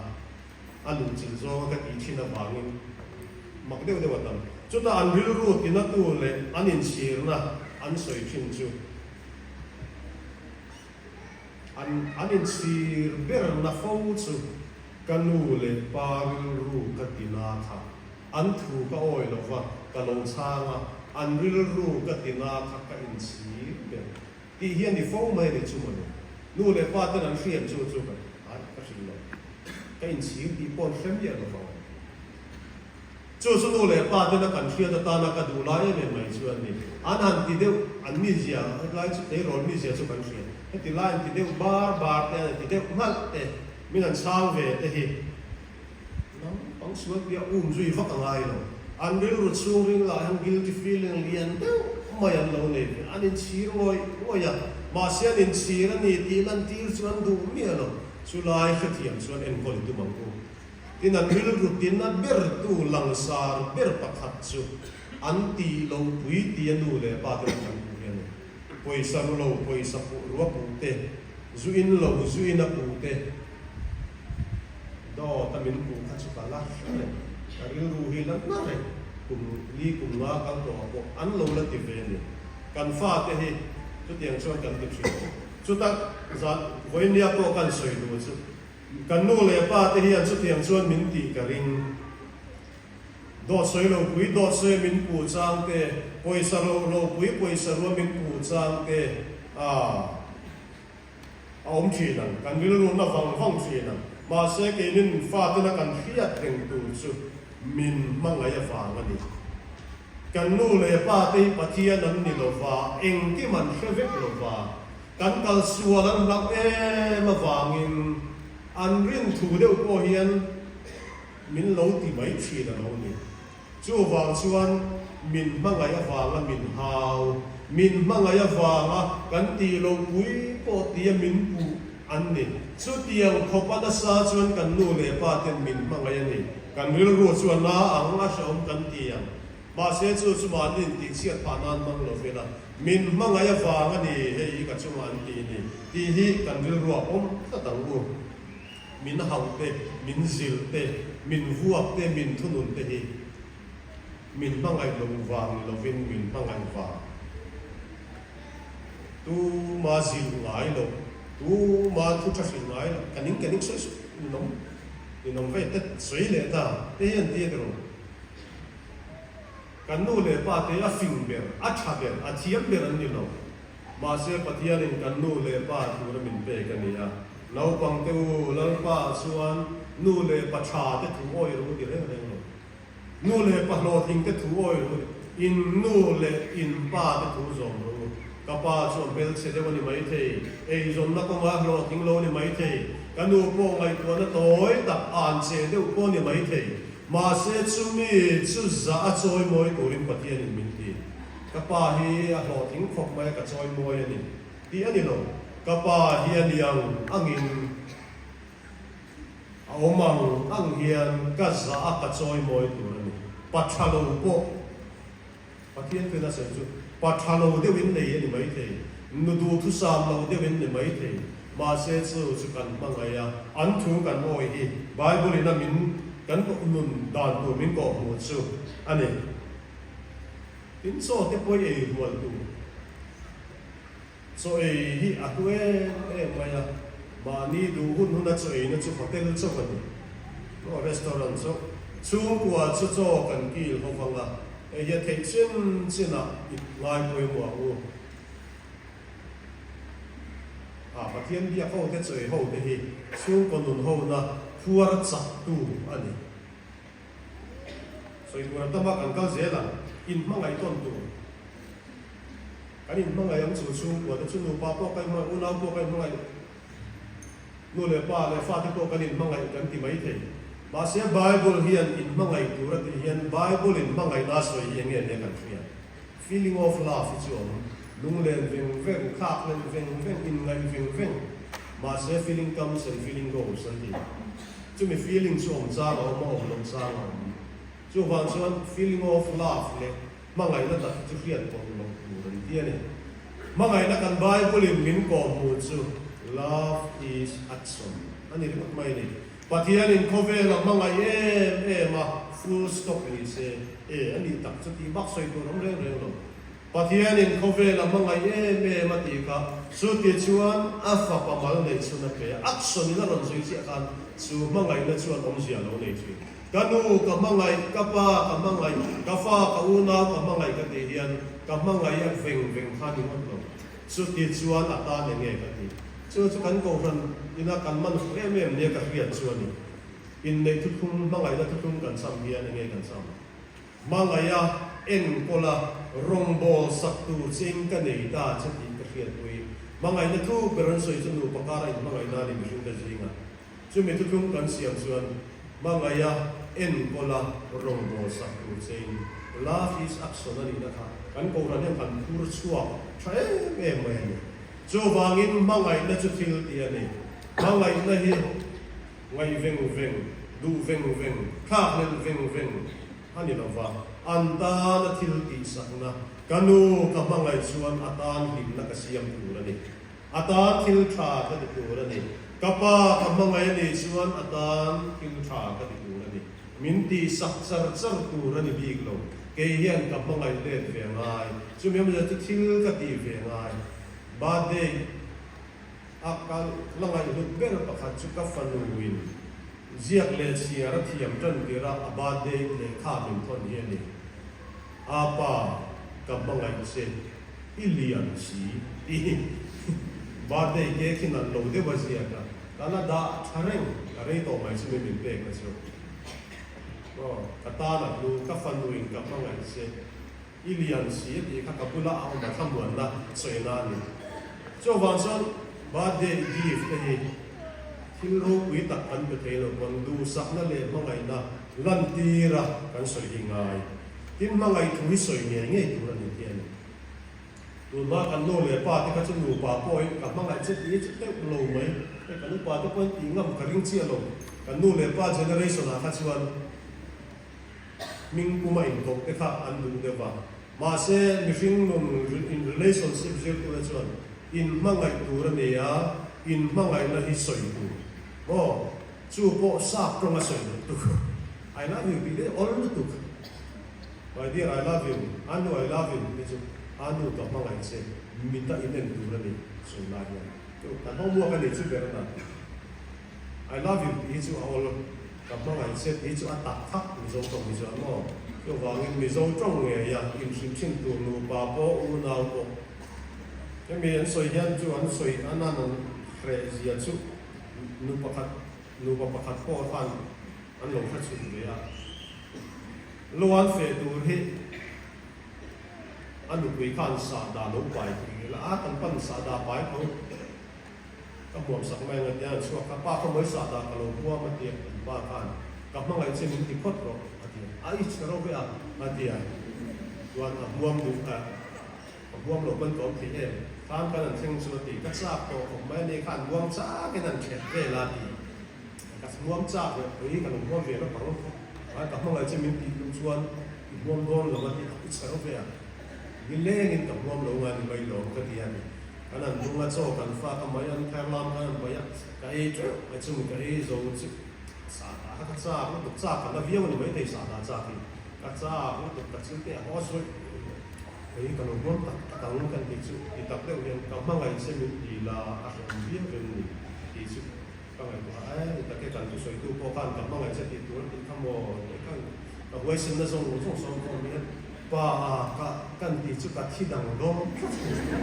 a luhchilh zawnga ka tih thin avangin mak deuh deuh a tam. Chutah an rilru tinatu leh an inchhirna an sawi thin chu. An an inchhir berna fo chu ka nu leh pa rilru ka ti na kha. An thu ka awi lo va, ka lo chhang a, an rilru ka ti na kha ka inchhir ber tih hi a ni fo mai a ni chu mawle. Nu leh pa ten an hriat chu chu ka ai ka hrilh lo. Ka inchhir tih pawh an hre miah lo vang. Chu chu nu leh pa tena kan hriat atana ka duh lai em em mai chu a ni. An han ti deuh, an mizia, hetlai chu tleirawl mizia chu kan hria. Heti lai an ti deuh bar bar te, an han ti deuh nghalh te, min han chhang ve te hi naupang sual piah um zui vak a ngai lo. An rilru chhungring lah hian guilty feeling lian deuh mai an lo nei ve. An inchhir ngawih ngawih a, mahse an inchhir a ni tih lantir chu an duh miah lo. Chulai hrethiam chuan enkawl i tum ang u. Tin, an rilru tina bertu langsar ber pakhat chu an tih lo pui tia nu leh pa te lam kan hmuh hi a ni. Pawisa ru lo, pawisa puh rua puh te, zu in lo, zu in a puh te, dawt a min puh kha chu ka la hre reng, ka rilru hi la na reng, kum li kum nga kal tawh ah pawh an lo la ti ve a ni. Kan fate hi chutiang chuan kan ti thin. Chuta zan vawinia pawh kan sawi duh chu Kan nu leh pa te hian chutiang chuan min tih ka ring. Dawt sawi lo pui dawt sawi a min puh chang te, pawisa ro lo pui pawisa ro a min puh chang te a a awm thin ang. Kan rilru na vang vang thin ang. Mahse keinin fatena kan hriat reng tur chu min hmangaih avang a ni. Kan nu leh pa te hi Pathian an ni lova, engkim an hre vek lova, kan kal sual an hlauh em avangin an rin thu deuh pawh hian min lo ti mai thin a lo ni. Chuvang chuan min hmangaih avanga min hau, min hmangaih avanga kan tih loh pui pawh tia min puh an ni. Chutiang khawp a nasa chuan kan nu leh pa ten min hmangaih a ni. Kan rilru chu a na ang, a hrehawm kan ti ang. Mahse chu chu mahni in tihchhiat phah nan hmang lo vela min hmangaih avang a ni hei hi ka chungah an ti ni tih hi kan rilruah awm tlat ang u. Min hauh te, min zilh te, min vuak te, min thunun te hi min hmangaih lo vang ni lovin min hmangaih vang. Tuma zilh ngai lo, tuma thu tha hrilh ngai lo, ka ning ka ning sawi sawi ninawm ninawm ve te sawi leh ta te hi an ti a ti rawh. Kan nu leh pa te a fing ber, a tha ber, a thiam ber an ni lo. Mahse Pathianin kan nu leh pa tura min pek a ni a. Naupang te u, Lalpa ah chuan nu leh pa tha te thu awih rawh u ti reng reng lo. Nu leh pa hlawhtling te thu awih rawh u, in nu leh in pa te thu zawm rawh u. Ka pa chu a hmelchhe deuh a ni maithei, eizawnna kawnga hlawhtling lo a ni maithei, ka nu pawh ngaihtuahna tawi tak an che deuh pawh a ni maithei. Mahse chumi chu zah a chawimawi turin Pathianin min ti. Ka pa hi a hlawhtling khawp mai a, ka chawimawi a ni tih a ni lo. Ka pa hi a ni ang angin. A awm ang ang hian ka zah a ka chawi mawi tur a ni. Pa tha lo pawh Pathian thuin a sawi chu pa tha lo deuhin nei a ni maithei, nu duhthusam lo deuhin ni maithei. Mahse chu chu kan hmangaih a, an thu kan awi hi Bible in a min kan nun dan tur min kawhhmuh chu a ni. Tin chaw te pawh i ei rual tur. Chaw ei hi a hlu em em mai a, mahni duh hun huna chaw eina chu hotel chauh a ni. Maw restaurant chauh. Chhungkua chu chaw kan kil ho vang a, hei hi a theih chin chinah i ngai pawimawh ang u. A Pathian biak ho te chaw ei ho te hi chhungkaw nun hona phuar chak tu a ni. Sawi tur a tam a, kan kal zel ang. Inhmangaih tawn tur. Kan inhmangaih ang chu chhungkua te chu nupa pawh kan inhmangaih, unau pawh kan inhmangaih, nu leh pa leh fate pawh kan inhmangaih kan ti mai thei. Mahse Bible hian inhmangaih tur a tih hian Bible in hmangaihna a sawi hi enge nia kan hria. Feeling of love hi chu awm, lunglen veng veng, thlakhlelh veng veng, inngaih veng veng. Mahse feeling comes and feeling goes an ti. Chumi feeling chu awm chang a awm a, awm loh chang a awm. Chuvang chuan feeling of love leh hmangaihna tak hi chu hriat pawlh loh tur an ti a ni. Hmangaihna kan Bible in min kawhhmuh chu love is action a ni ringawt mai a ni. Pathianin khawvel a hmangaih em em a, full stop ni se, e a nih tak chu tih bak sawi tur awm reng reng lo. Pathianin khawvel a hmangaih em em a tih kha, chuti chuan a fapa mal neih chhun a pe a, action in a rawn zui chiah khan chu hmangaihna chuan awmzia a lo nei thin. Ka nu ka hmangaih, ka pa ka hmangaih, ka fa ka unau ka hmangaih ka tih hian ka hmangaih a veng veng kha ni ngawt lo. Chuti chuan a tan enge ka ti. Chu chu kan kohhran ina kan man fuh em em nia ka hriat chu a ni. Inneih thuthlung, hmangaihna thuthlung kan cham hian enge kan cham? Hmangaiha enkawla rawngbawl sak tur cheng ka nei ta che tih ka hriatpui. Hmangaihna thu ber an sawi chu nupa kara inhmangaihna a ni mihringte zinga. Chumi thuthlung kan siam chuan hmangaiha enkawla rawngbawl sak tur chein Love is action a nihna kha kan kohhran hian kan phur chhuak tha em em mai a ni. Chuvangin hmangaihna chu thil tih a ni. Hmangaihna hi Ngaih veng veng, duh veng veng, thlakhlelh veng veng a ni lo va, an tana thil tihsakna, ka nu ka hmangaih chuan a tan hlimna ka siam tur a ni, a tan thil tha ka ti tur a ni, ka pa ka hmangaih a nih chuan a tan thil tha ka ti tur a ni, min tihsak char char tur a ni bik lo, kei hian ka hmangaih let ve ngai, chumi awmzia chu thil ka tih ve ngai, birthday. A kal la ngaihhlut ber pakhat chu ka fanuin Ziak leh chhiar a thiam tan tirh a a birthday lehkha min thawn hi a ni. A pa, ka hmangaih che, i lian si tih birthday cake hi nalh lo deuh a ziak a, ka la dah tha reng, ka rei tawh mai chu mi min pek na chu. Aw, ka tan a hlu, ka fanuin ka hmangaih che. I lian si a tih kha ka bula a awm a thlamuanna sawina a ni. Chuvang chuan birthday gift te hi thil ropui tak kan pe thei lo pawn duhsakna leh hmangaihna lantira kan sawi hi ngai. Tin hmangaih thu hi sawi ngei ngei tur a ni tih a ni. Tunhma kan nu leh pa te kha chu nupa pawhin ka hmangaih che tih hi chu deuh lo mai. Hei kan upa te pawhin tih ngam ka ring chiah lo. Kan nu leh pa generation ah kha chuan. Hming puma inkoh te kha an duh deuh va. Mahse, mihring nun in relationship zirtute chuan inhmangaih tur a ni a, inhmangaihna hi sawi tur. Maw? Chu pawh sap tawnga sawi loh tuk. I love you tih daih awl lutuk. My dear, I love you. Anu, I love you tih chu Anu ka hmangaih che, mita inen tur a ni sawi lai hian. Chu kan homework a nih chu ber a na. I love you tih hi chu a awl, ka hmangaih che tih hi chu a tak thak Mizo tawng hi chuan maw? Chuvangin Mizo tawng ngeia inhrilh thin tur nupa pawh unau pawh hemi an sawi hian chu an sawi an an an hreh zia chu nu pakhat nupa pakhat pawh khan an lo hre chhun ve a. Luan feh tur hi a nupui khan sahdah lo pai thei ila a kan pan sahdah pai tho. Ka hmuam sak mai ang a tia, an chhuak kha, Pa ka mawi sah dah ka lo hmuam a tia, an pa khan ka hmangaih che min ti phawt rawh a tia, a i chhe ro ve a a tia, chuan a hmuam duh a, ka hmuam lo pawn ka awm thei em, khan kan an thleng chu a ti, ka chak tawh khawp mai a ni kha an hmuam chak in an thet vel a ti, ka hmuam chak leh pui ka lo hmuam ve lawk ang, ka hmangaih che min tih duh chuan i hmuam dawn lo a ti, a i chhe ro ve a, nilengin ka hmuam lo ngai ni mai lawm ka ti a ni. Kan an hnung a chaw kan fak a mai an ther lam kan an paih a, ka ei teuh mai chumi ka ei zo chu sahdah kha ka chak lutuk chak ka la viau a ni maithei sahdah chak hi ka chak lutuk ka chil te a haw sawi hei ka lo hmuam tak tak ang kan tih chu ti tak deuh hian ka hmangaih che min ti la a hrehawm viau em ni tih chu ka ngaihtuah a e tak e kan thusawitu pawh khan ka hmangaih che tih tur a tih kha maw tih khan ka huaisenna zawng zawng sawm khawm hian Pa a ka kan tih chu ka thi dang dawn tlat a ni.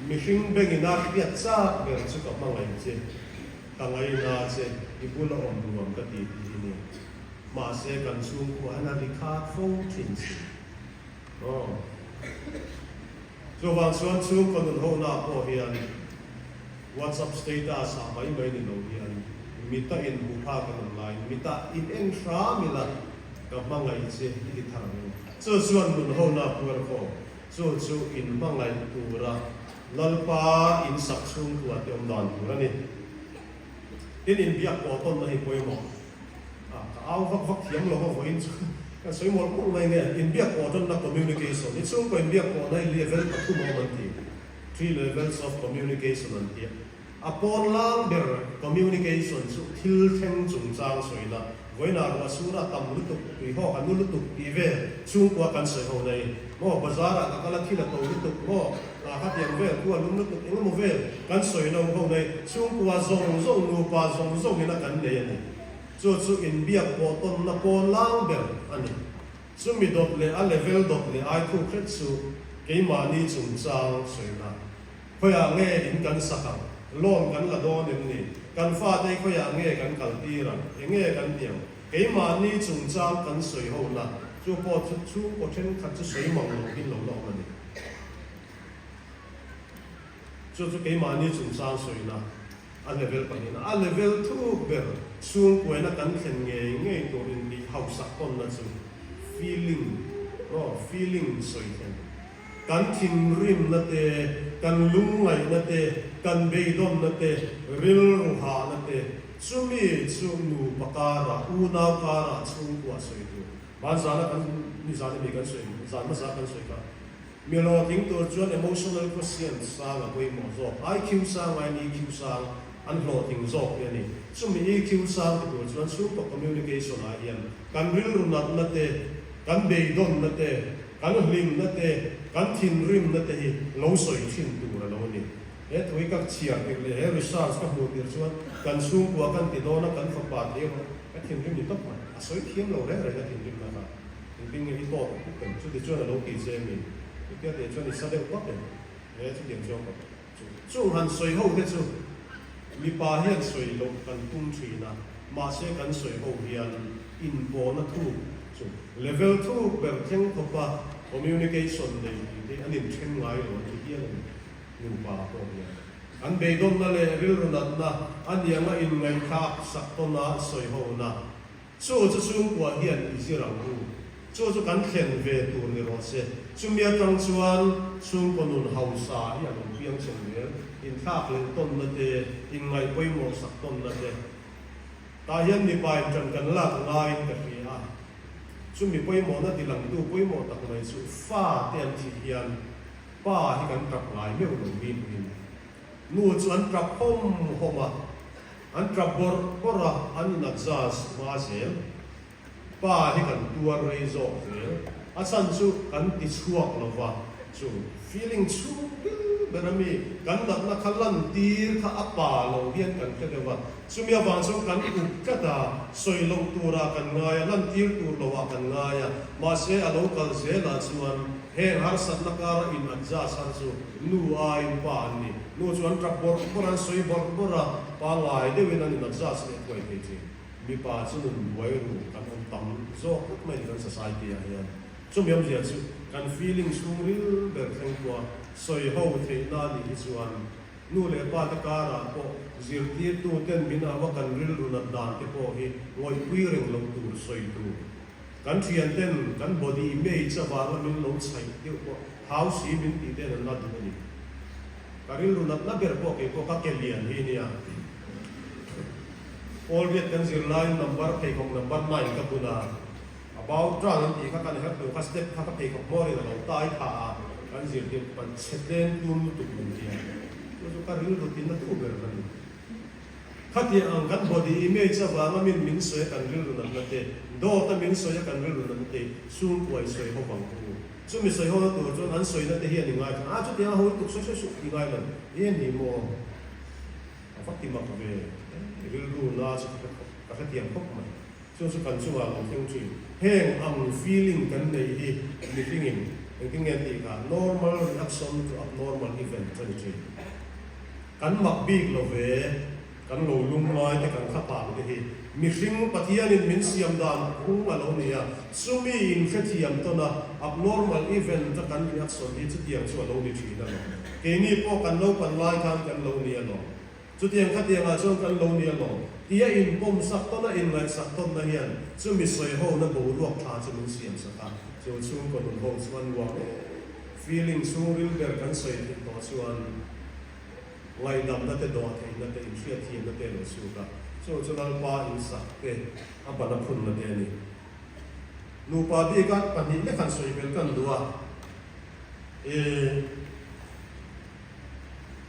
Mihring bengin a hriat chak ber chu ka hmangaih che, ka ngaina che, i bula awm nuam ka ti tih hi ni. Mahse kan chhungkua hian a ri khat fo thin si. Aw. Chuvang chuan chhungkaw nun hona pawh hian WhatsApp status ah mai mai ni lo hian mita inhmu phak an awm laiin mita in en hram ila, Ka hmangaih che i ti thar ang. Chu chuan nun hona puar khawm, chu chu in hmangaih tura Lalpa in sak chhungkua te awm dan tur a ni. Tin inbiak pawh tawnna hi pawimawh. A, ka au vak vak thiam lo va vawiin chu ka sawi mawlh mawlh mai nge. Inbiak pawh tawnna communication hi chhungkaw inbiak pawhna hi level pathum a awm an ti. Three levels of communication an ti a. A pawn lang ber communication chu thil thleng chungchang sawina, vawiinah ruah sur a tam lutuk, tuihawk a nu lutuk tih vel chhungkua kan sawi ho nei maw, bazar ah ka kal a thil a to lutuk maw, ah khatiang vel khu a lum lutuk eng emaw vel kan sawi lo ho nei, chhungkua zawng zawng nupa zawng zawng ina kan nei a ni. Chu chu inbiak pawh tawnna pawn lang ber a ni. Chumi dawt leh a level dawt leh ai thuk hret chu keimahni chungchang sawina. Khawiah nge in kan sak ang? Loan kan la dawn em ni? Kan fate khawiah nge kan kal tir ang? Eng nge kan ti ang? Keimahni chungchang kan sawi ho na, chu pawh chu chhungkaw thenkhat chu sawi mang lo hin lo la awm a ni. Chu chu keimahni chungchang sawina a level pahnihna, a level thuk ber chhungkuaina kan thlen ngei ngei tur intih hausak tawnna chu feeling, aw feeling sawi thlen. Kan thinrimna te, kan lungngaihna te, kan beidawnna te, rilru hahna te, chumi chu nupa karah, unau karah chhungkua sawi tur. Van zana kan ni zan emi kan sawi, zan hmasa kan sawi kha. Mi hlawhtling tur chuan emotional quotient sang a pawimawh zawk. IQ sang aiin EQ sang an hlawhtling zawk hi a ni. Chumi EQ sang ti tur chuan chhungkaw communication ah hian kan rilru natna te, kan beidawnna te, Kan hlimna te, kan thinrimna te hi lo sawi thin tur a lo ni. He thu hi ka chhiar tirh leh he research ka hmuh tirh chuan kan chhungkua kan ti dawn a, kan fapa tih erawh ka thinrim ni tawp mai. A sawi thiam lo reng reng a thinrim na kha. Engtin nge i tawt a puk em? Chuti chuan a lo ti che mi? Chutia tih chuan i sa deuh tawp em? He chutiang chuan ka chu chung han sawi ho te chu mipa hian sawi loh kan tum thin a, mahse kan sawi ho hian inpawhna thuk chu level thuk ber thleng khawpa communication nei tih te an inthen ngai lo an ti hial a ni. Nupa pawh hian an beidawnna leh rilru natna a nianga inngaihthlak sak tawna sawi hona Chu chu chhungkua hian i zir ang u. Chu chu kan thlen ve tur ni rawh se. Chumi atang chuan chhungkaw nun hausa hi a lo piang chho zel. Inthlak leh tawnna te, inngaih pawimawh sak tawnna te. Tah hian mipa in ṭan kan lak ngaiin ka hria a. Chumi pawimawhna tilangtu pawimawh tak mai chu fa te an thih hian pa hi kan ṭap ngai meuh lo mi pawhin. Nu chu an ṭap hawm hawm a, an ṭap bawrh bawrh a, an in adjust hma zel. Pa hi kan tuar rei zawk zel. A chhan chu kan ti chhuak lo va, chu feeling chhung bil ber a mi kan natna kha lan tir kha a pa lo hian kan hre deuh a, chumi avang chuan kan up tlat a, sawi loh turah kan ngai a, lan tir tur loah kan ngai a, mahse a lo kal zelah chuan heng harsatna kara in adjust har chu Nu aiin pa an ni. Nu chu an tap bawrh bawrh a, an sawi bawrh bawrh a, pangngai deuhin an inadjust leh thuai thei thin. Mipa chu nun buai ru kan awm tam zawk khawp mai ni kan society ah hian. Chumi awmzia chu kan feeling chhungril ber thleng pawha sawi ho theihna a nih hi chuan nu leh pa te karah pawh zirtirtu ten min au a kan rilru nat dan te pawh hi ngawihpui reng loh tur sawi tur. Kan thian ten kan body image avanga min lo chhaih deuh pawh hau si min tih ten an la duh a ni. Ka rilru natna ber pawh kei pawh ka ke lian hi nia. Paul riat kan zir laiin number pheikhawk number nine ka bun a, about run an tih kha kan herh tur kha step kha ka pheikhawk hmawrin a lo tai tha a, kan zirtir pan chhe tlem tum lutuk min ti a, chu chu ka rilru tinna tu ber ka ni. Khatiang ang kan body image avanga min min sawi a kan rilru natna te, dawt a min sawi a kan rilru natna te, chhungkuai sawi ho vang ka u. Chumi sawi hona tur chuan an sawina te hian i ngai thlang a, chutiang a ho lutuk sawi sawi suh i ngai lo. E ni maw? A va ti mak ve, i rilru na chu ka hre khawp, ka hrethiam khawp mai. Chu chu kan chungah lo thleng thin. Heng ang feeling kan neih hi mihringin engtin nge an tih kha, normal reaction to abnormal event a ni thin. Kan mak bik lo ve, kan lo lungngai te kan thlapang te hi mihring Pathianin min siam dan phung a lo ni a, chumi in hrethiam tawn a, abnormal event a kan reaction hi chutiang chu a lo ni thin alawm. Keini pawh kan naupan lai khan kan lo ni alawm. Chutiang khatiangah chuan kan lo ni alawm. Tia inpawm sak tawn a, inngaihsak tawnna hian chumi sawihona boruak tha chu min siam sak a, chu chhungkaw nun ho chuan nuam em feeling chhungril ber kan sawi theih tawh chuan, Ngaihdamna te dawh theihna te inhriatthiamna te a lo chhuk a, chu chu Lalpa insak te a ban a phunna te a ni. Nupa bika pahnih lek han sawi belh kan duh a, e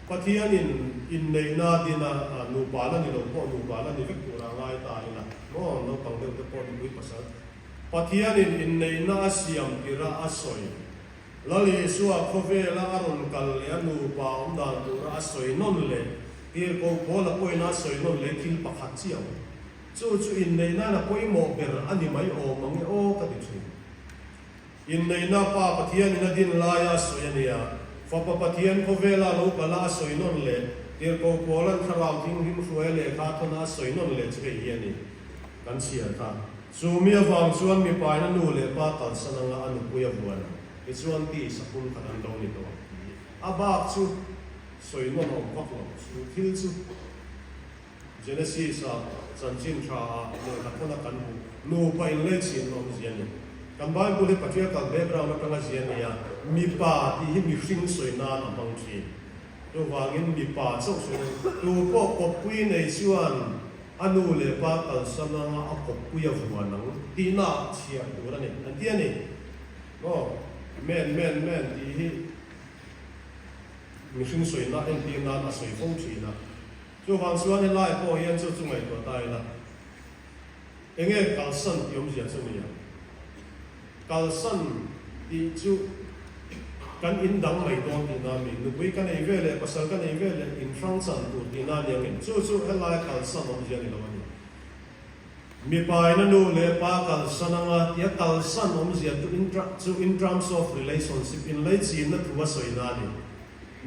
Pathianin inneihna dina nupa la ni lo pawh nupa la ni vek tura ngai ta ila maw naupang deuh te pawh nupui pasal Pathianin inneihna a siam tirha a sawi Lal Isua khawvela a rawn kal leh a nupa awm dan tura a sawi nawn leh tirhkoh Paula pawhin a sawi nawn leh thil pakhat chiah awm. Chu chu inneih nan a pawimawh ber a ni mai awm ang e aw ka ti thin. Inneihna Pa Pathianin a din laia a sawi a nia, Fapa Pathian khawvela lo kala a sawi nawn leh tirhkoh Paula'n Thlarau Thinghlim hruaia lehkha a thawn a a sawi nawn leh chu hei hi a ni. Kan chhiar kha. Chu mi avang chuan mipain a nu leh pa kalsan anga a nupui a vuan ang. Tichuan ti saphun khat an lo ni tawh ang tih a bak chu sawi nawn awm vak lo. Chu thil chu Genesis-a chanchin tha ah lehkha thawna kan hmuh nupa inleichhin awmzia a ni. Kan Bible hi patriarchal background atanga zia a ni a, mipa tih hi mihring sawi nan a hmang thin. Chuvangin mipa chauh sawi nan tu pawh kawppui nei chuan A nu leh pa kalsan anga a kawppui a vuan ang tihna ah chhiar tur a ni an ti a ni. Aw, men, men, men tih hi mihring sawina entir nan a sawi fo thin a. Chuvang chuan helai pawh hian chu chu ngaihtuah ta ila. Enge kalsan tih awmzia chu ni ang? Kalsan tih chu. kan in dang mai dawn tihna a mi? Nupui ka nei ve leh pasal ka nei ve leh in hrang chan tur tihna a ni ang em? Chu chu helai kalsan awmzia a ni lo a ni. Mipa in a nu leh pa kalsan anga tia kalsan awmzia chu in chu in terms of relationship inlaichinna thu a sawina a ni.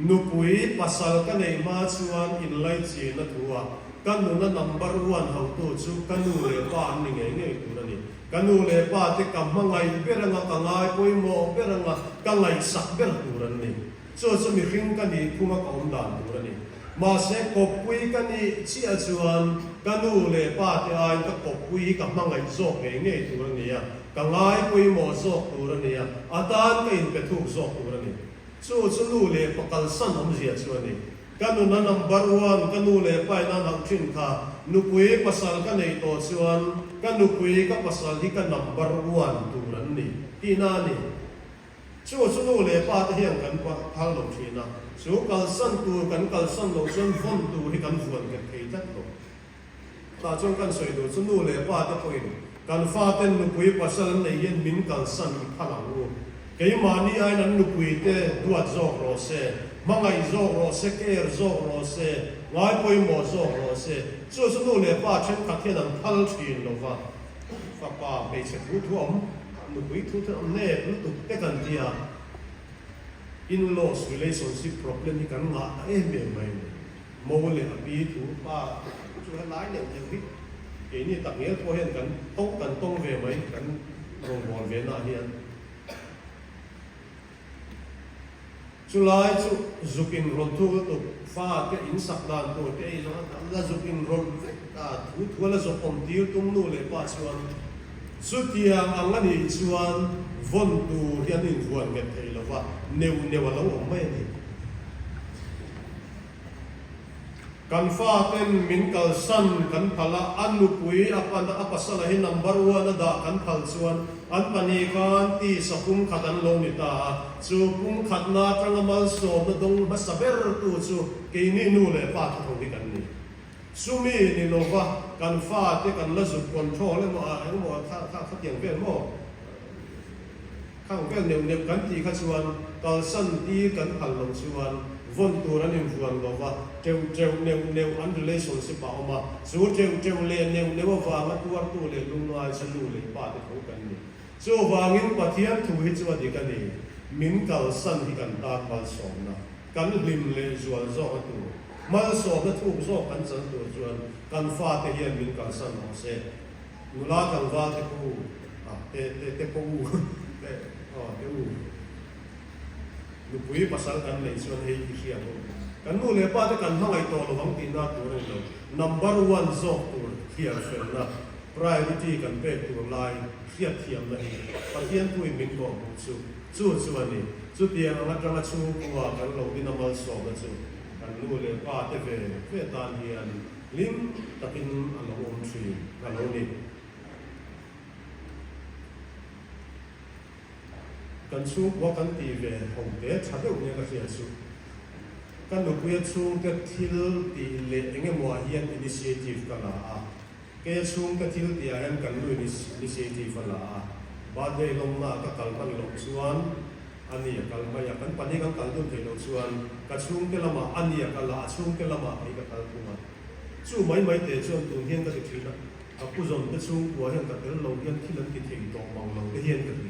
Nupui pasal ka neih hma chuan inlaichinna thu a ka nuna number one hotu chu ka nu leh pa an ni ngei ngei tur a ni. Ka nu leh pa te ka hmangaih ber anga ka ngai pawimawh ber anga ka ngaihsak ber tur an ni. Chu chu mihring ka nih phunga ka awm dan tur a ni. Mahse kawppui ka nih chiah chuan ka nu leh pa te aiin ka kawppui hi ka hmangaih zawk ngei ngei tur a ni a, ka ngai pawimawh zawk tur a ni a, a tan ka inpe thuk zawk tur a ni. Chu chu nu leh pa kalsan awmzia chu a ni. Ka nuna number one ka nu leh pa in an hauh thin kha nupui pasal ka neih tawh chuan ka nupui ka pasal hi ka number one tur an ni tihna a ni. Chu chu nu leh pa te hian kan phal lo thin a, chu kalsan tur kan kalsan loh chuan vawn tur hi kan vuan nghet thei tlat lo. Tah chuan kan sawi duh chu nu leh pa te pawhin kan faten nupui pasal an neih hian min kalsan i phal ang u. Keimahni aiin an nupui te duat zawk rawh se, hmangaih zawk rawh se, care zawk rawh se, ngai pawimawh zawk rawh se. Chu chu nu leh pa thenkhat hian an phal thin lo va, fapa hmeichhe thu thu awm, nupui thu thu awm nep lutuk te kan ti a, in-laws relationship problem hi kan ngah ta em em mai a ni. Mo leh a pi thu pa chu helai neuh neuh hi keini tak ngial pawh hian kan tawng kan tawng ve mai kan rawngbâwl ve naah hian chulai chu zuk in rawlh thuk lutuk fa te in sak dan tur te ei zawng a la zuk in rawlh vek a thu thu a la zawk awm tir tum nu leh pa chuan chutiang ang a nih chuan vawn tur hi an invuan nghet thei lo va neuh neuh a lo awm mai a ni. Kan faten min kalsan kan phal a, a nupui a pan a pasala hi number one a dah kan phal chuan an pahnih khan tisa pumkhat an lo ni ta a, chu pumkhatna atanga malsawmna dawng hmasa bertu chu keini nu leh pa thutho hi kan ni. Chumi ni lova kan fate kan la zuk control emaw a engemaw kha kha khatiang vel maw? Khang vel neuh neuh kan tih kha chuan kalsan tir kan phal loh chuan vawn tur an invuan lo va, teuh teuh neuh neuh an relationship ah awm a, chu teuh teuh leh neuh neuh avanga tuartu leh lungngai chu nu leh pa te tho kan ni. Chuvangin Pathian thu hi chu a dik a ni, min kalsan hi kan tan malsawmna, kan hlim leh zual zawk a tur, malsawmna thuk zawk kan chan tur chuan kan fate hian min kalsan rawh se. Nula tlangval te pawh u, ah te te te pawh u, te aw te u. Nupui pasal kan neih chuan hei i hriat u. Kan nu leh pa te kan hmangaih tawh lo vang tihna tur a ni lo. Number one zawk tur thiam felna, priority kan pek tur lai hriat thiamna hi Pathian thuin min kawh hmuh chu chu chu a ni. Chutiang ang atanga chhungkua kan lo din a malsawmna chu kan nu leh pa te ve ve tan hian Hlim takin a lo awm thin a lo ni. Kan chhungkua kan tih ve ho te tha deuh nia ka hriat chu. Ka nupuia chhungte thil tih leh eng emaw ah hian initiative ka la a. Keia chhungte thil tih ah hian kan nu initiative a la a. Birthday lawmna ah ka kal hman loh chuan a ni a kal mai a. Kan pahnih kan kal dun theih loh chuan ka chhungte lamah a ni a kal a, a chhungte lamah kei ka kal thung a. Chu mai mai te chuan tun hian ka ti thin a, ka pu zawn te chhungkua hian ka tel lo hian thil an ti thei tawh mang lo te hian ka ti.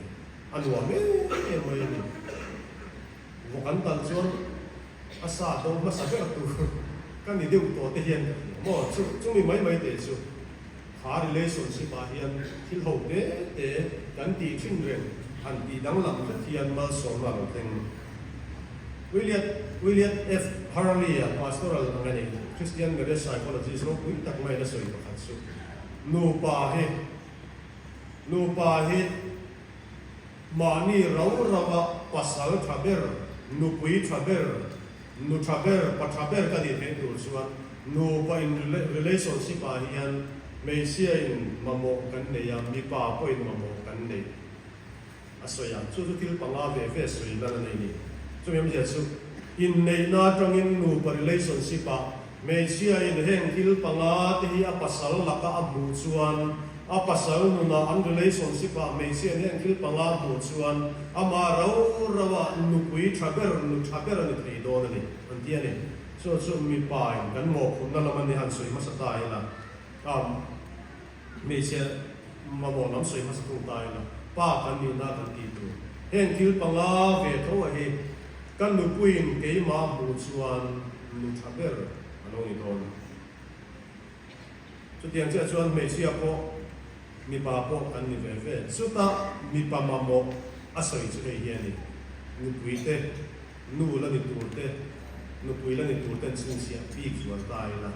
A nuam em em mai a ni. Vawk an tal chuan a sa dawng hmasa ber tur ka ni deuh tawh te hian ka ti a maw? Chu chumi mai mai te chu kha relationship ah hian thil ho te te kan tih thin reng han tih danglam hret hian malsawmna a lo thleng. William William F. Hurley-a pastoral ang a ni, Christian marriage psychologist ropui tak maiin a sawi pakhat chu, Nupa hi nupa hi mahni rau rauah pasal tha ber, nupui tha ber, nu tha ber, pa tha ber ka nih theih tur chuan nupa in relationship ah hian hmeichhia in mamawh kan nei a, mipa pawhin mamawh kan nei. A sawi a, chu chu thil panga ve ve sawi lan a nei ni. Chumi awmzia chu inneihna atangin nupa relationship ah hmeichhia in heng thil panga te hi a pasal laka a hmuh chuan A pasal nunah an relationship-ah hmeichhia hian thil panga hmuh chuan amah rau rauah nupui tha ber, nu tha ber a ni thei dawn a ni, an ti a ni. Chu chu mipain kan mawhphurhna lam a ni han sawi hmasa ta ila, a hmeichhe mamawh lam sawi hmasa thung ta ila, pa kan nihna kan tih tur. Heng thil panga ve tho a hi ka nupuiin keimah hmuh chuan nu tha ber a lo ni dawn. Chutiang chiah chuan hmeichhia pawh mipa pawh kan ni ve ve. Chutah mipa mamawh a sawi chu hei hi a ni, nupui te, nu la ni tur te, nupui la ni tur ten chhinchhiah bik zual ta ila,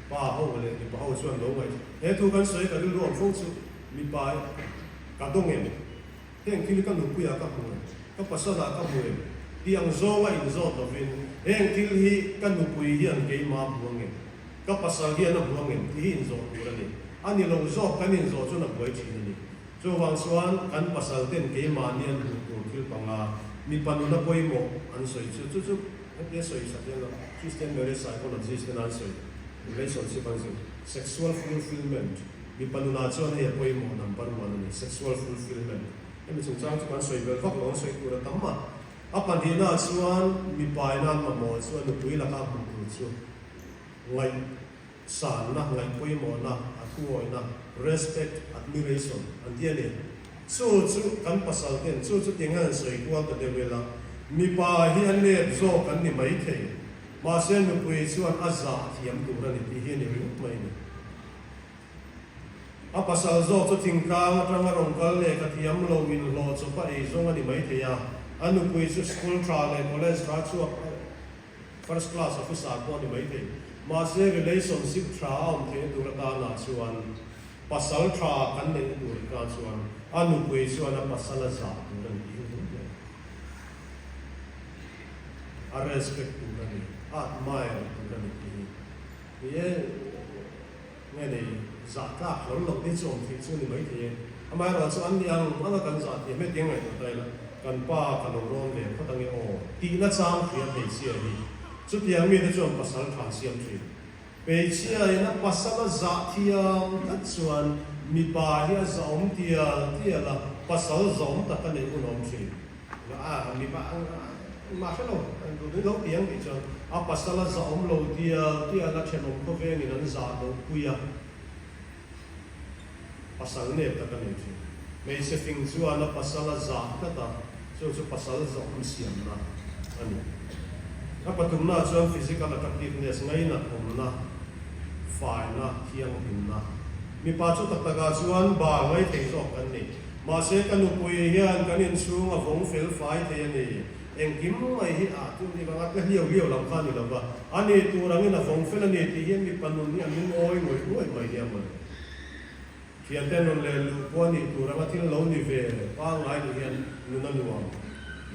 pa ho leh mipa ho chuan lo ngaih he thu kan sawi ka rilru awm fo chu mipa ka dawng em? Heng thil ka nupuiah ka hmu em? Ka pasalah ka hmu em? Tih ang zawnga inzawt lovin heng thil hi ka nupui hian keimah hmu ang em? Ka pasal hian a hmu ang em? Tih hi inzawh tur a ni. A ni lo zawk kan inzawh chuan a buai thin a ni. Chuvang chuan kan pasal ten keimahni an hmuh tur thil panga mipa nuna pawimawh an sawi chu chu chu hetia sawi sak hian Christian marriage psychologist ten an sawi relationship an sawi sexual fulfilment Mipa nunah chuan hei a pawimawh number one a ni, sexual fulfilment. Hemi chungchang chu kan sawi belh vak lo, an sawi tur a tam a. A pahnihnaah chuan mipa ina an mamawh chu a nupui laka hmuh tur chu ngaihsanna, ngaihpawimawhna, a thuawihna, respect, admiration an ti a ni. Chu chu kan pasal ten chu chu tinge an sawi kual ta deuh ila, mipa hi a nep zawk an ni maithei, mahse nupui chuan a zah thiam tur a ni tih hi a ni ringawt mai a ni. A pasal zawk chu thingtlang atanga rawn kal leh ka thiam lo inhlawh chawp a ei zawng a ni maithei a, a nupui chu school tha leh college tha chhuak first class officer pawh a ni maithei. Mahse relationship tha a awm theihna tur atanah chuan pasal tha kan neihna tur atan chuan a nupui chuan a pasal a zah tur a ni tih hi hmu hle. A respect tur a ni, a admire tur a ni tih hi. Ni e, nge nei zah tlak hlawl loh te chu awm theih chu a ni maithei e. Amaherawh chu an ni ang anga kan zah tih hmet eng ngaihtuah ta ila, kan pa ka lo rawn ve phawt ange aw tihna chang hria hmeichhia hi chutiang mite chuan pasal tha siam thin. Hmeichhiain a pasal a zah thiam tlat chuan mipa hi a zahawm tial tial a, pasal zahawm tak a neih hun a awm thin. A mipa mah hre lo, duh lo ti ang tih chuan a pasal a zahawm lo tial tial a thenawm khawvengin an zah loh pui a, pasal nep tak a nei thin. Hmeichhe fing chuan a pasal a zah tlat a, chu chu pasal zahawm siamna a ni. A pathumna chuan physical attractiveness, ngainat awmna, faina, thianghlimna. Mipa chu tak takah chuan bar ngaithei zawk kan ni. Mahse ka nupui hian kan inchhung a vawng fel fai thei a ni. Engkim mai hi ah chu ni vanga ka hliau hliau lam kha a ni lo va, a ni tur angin a vawng fel a ni tih hian mipa nun hi a lungawi ngawih ngawih mai nia mawle. Thiante nun leh luh pawh a nih tur anga thil lo ni ve pangngai nih hian nun a nuam.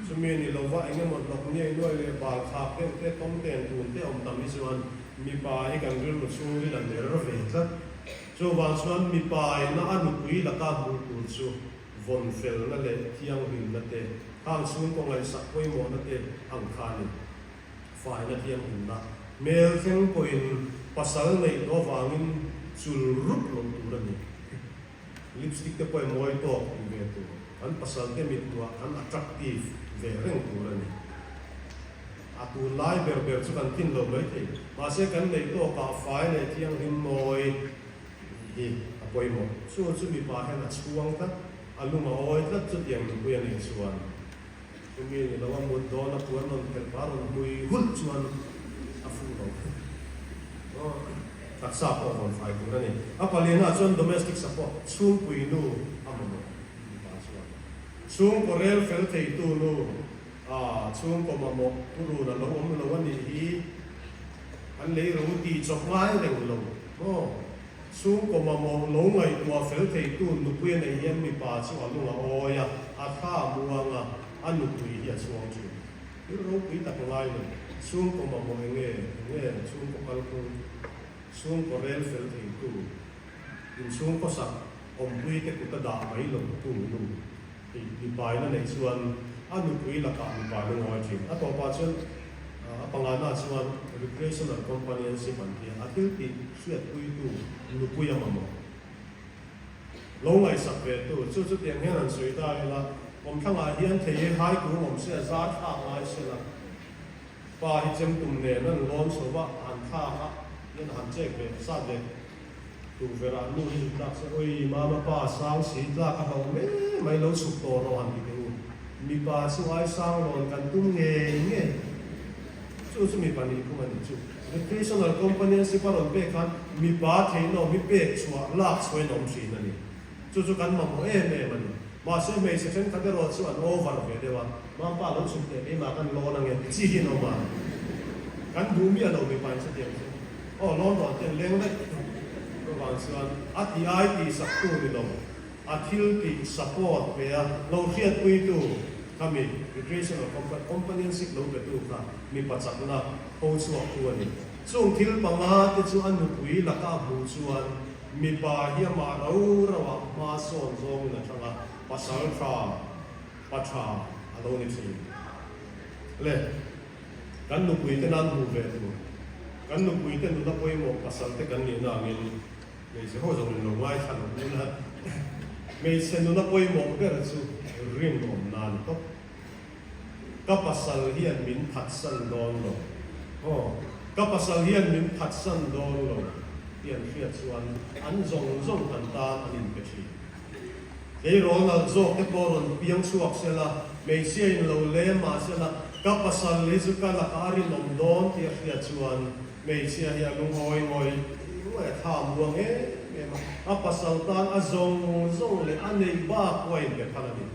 Chumi a ni lo va, eng emaw hnawk niai nuai leh bal khak deuh te, tawm ten tun te awm tam hi chuan mipa hi kan rilru chhungril a ner ve tlat. Chuvang chuan mipa ina a nupui laka hmuh tur chu vawn felna leh thianghlimna te, khang chhungkaw ngaihsak pawimawhna te ang kha a ni. Faina thianghlimna hmel thleng pawhin pasal neih tawh avangin chul rup loh tur a ni. Lipstick te pawh i mawi tawk tih ve tur. Kan pasal te mit hmuhah kan attractive ve reng tur a ni. A tunlai ber ber chu kan tlin lo mai thei. Mahse kan neih tawkah fai leh thianghlim mawi hi a pawimawh. Chu chu mipa hian a chhuang tlat, a lung a awi tlat chutiang nupui a neih chuan. Chumi ni lo a mut dawn a puan rawn phelh pah rawn hmui hulh chuan a fuh lo. Taksa pawh rawn fai tur a ni. A palianah chuan domestic support, chhungpui nu a mamawh mipa chuan. Chhungkaw rel fel theitu nu. A chhungkaw mamawh purun a lo awm lo a nih hi an lei ro tih chawp ngai reng lo maw? Chhungkaw mamawh lo ngaihtuah fel theitu nupui a neih hian mipa chu a lung a awi a, a thla a muang a, a nupui hi a chhuang thin. Thil ropui tak ngai lo, chhungkaw mamawh enge enge chhungkaw kalphung, chhungkaw rel fel theitu, inchhungkaw sak awmpui te kut a dah mai lo tu nu. Mipain a neih chuan a nupui lakah mipa lungawi thin. A tawpah chuan a pangana chuan recreational companionship an ti a, a thil tih hriatpuitu nupui a mamawh. Lo ngaihsak ve tu chu chutiang hian han sawi ta ila, kawmthlangah hian thei hi hai kung awm se a zar thlak ngai se la, pa hi chem tum nen an lawn chho va, han thlak a, hian a han chek ve zat ve tukverh ah nu hi zut tlak se, Oi mama pa sang si tlak a hlauh mai mai lo chhuk tawh rawh han ti teh u, mipa chu ai sang rawn kan tum ngei ngei. Chu chu mipa nih phung a nih chu. Recreational companionship a rawn pek khan mipa theihna awm hi pek chhuah, lak chhuahin a awm thin a ni. Chu chu kan mamawh em em a ni. Mahse hmeichhe thenkhat erawh chu an over ve deuh a, Mampa lo chhuk teh keimah kan lawn ange ti chi hian a awm a. Kan duh miah lo mipa in chutiang chu. Aw lawn dawn te an leng daih. Chuvang chuan a ti ai tih sak tu ni lo. A thil tih support pe a lo hriatpuitu kha mi recreational companionship lo petu kha mipa chakna ho chhuaktu a ni. Chung thil panga te chu a nupui laka a hmuh chuan mipa hi amah rau rauah hma sawn zawngin a thlang a, pasal tha, pa tha a lo ni thin. Le, kan nupui te nan hmuh ve tur, kan nupui te nuna pawimawh pasal te kan nihna angin, Hmeichhe ho zawng in lo ngaithla lo ula, hmeichhe nuna pawimawh ber chu rinawm na ni tawp. Ka pasal hian min phatsan dawn lo, aw, ka pasal hian min phatsan dawn lo tih an hriat chuan an zawng zawng kan tan an inpe thin. Tleirawl nalh zawk te pawh rawn piang chhuak sela, hmeichhia in lo lem mah sela, ka pasal hi chu ka lakah a rinawm dawn tih a hriat chuan Hmeichhia hi a lungawi ngawi ngawi a thlam buang em em a, a pasal tan a zawng zawng leh a neih bak pawh a inpe phal a ni.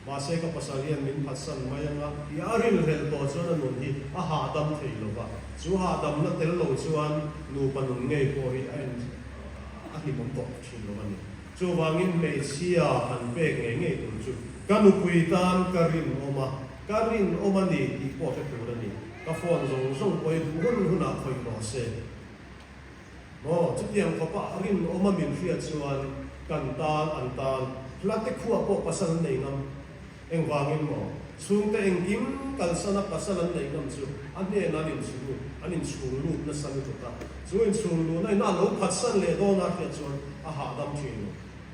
Mahse ka pasal hian min phatsan mai anga tih a rinhlelh tawh chuan a nun hi a hahdam thei lo va, chu hahdamna tel lo chuan nupa nun ngei pawh hi a en a hlimawm tawh thin lo a ni. Chuvangin hmeichhia han pek ngei ngei tur chu ka nupui tan ka rinawm a, ka rinawm a ni tih pawh hre tur a ni. Ka phone zawng zawng pawh i duh hun hunah khawih rawh se. Maw, chutiang khawpa rinawma min hriat chuan kan tan an tan hla te khuah pawh pasal an nei ngam. Engvangin maw? Chhungte engkim kalsana pasal an nei ngam chu a hnenah an inchhung an inchhung lut nasa lutuk a. Chu inchhung luhna in a lo phatsan leh dawn a hriat chuan a hahdam thin lo.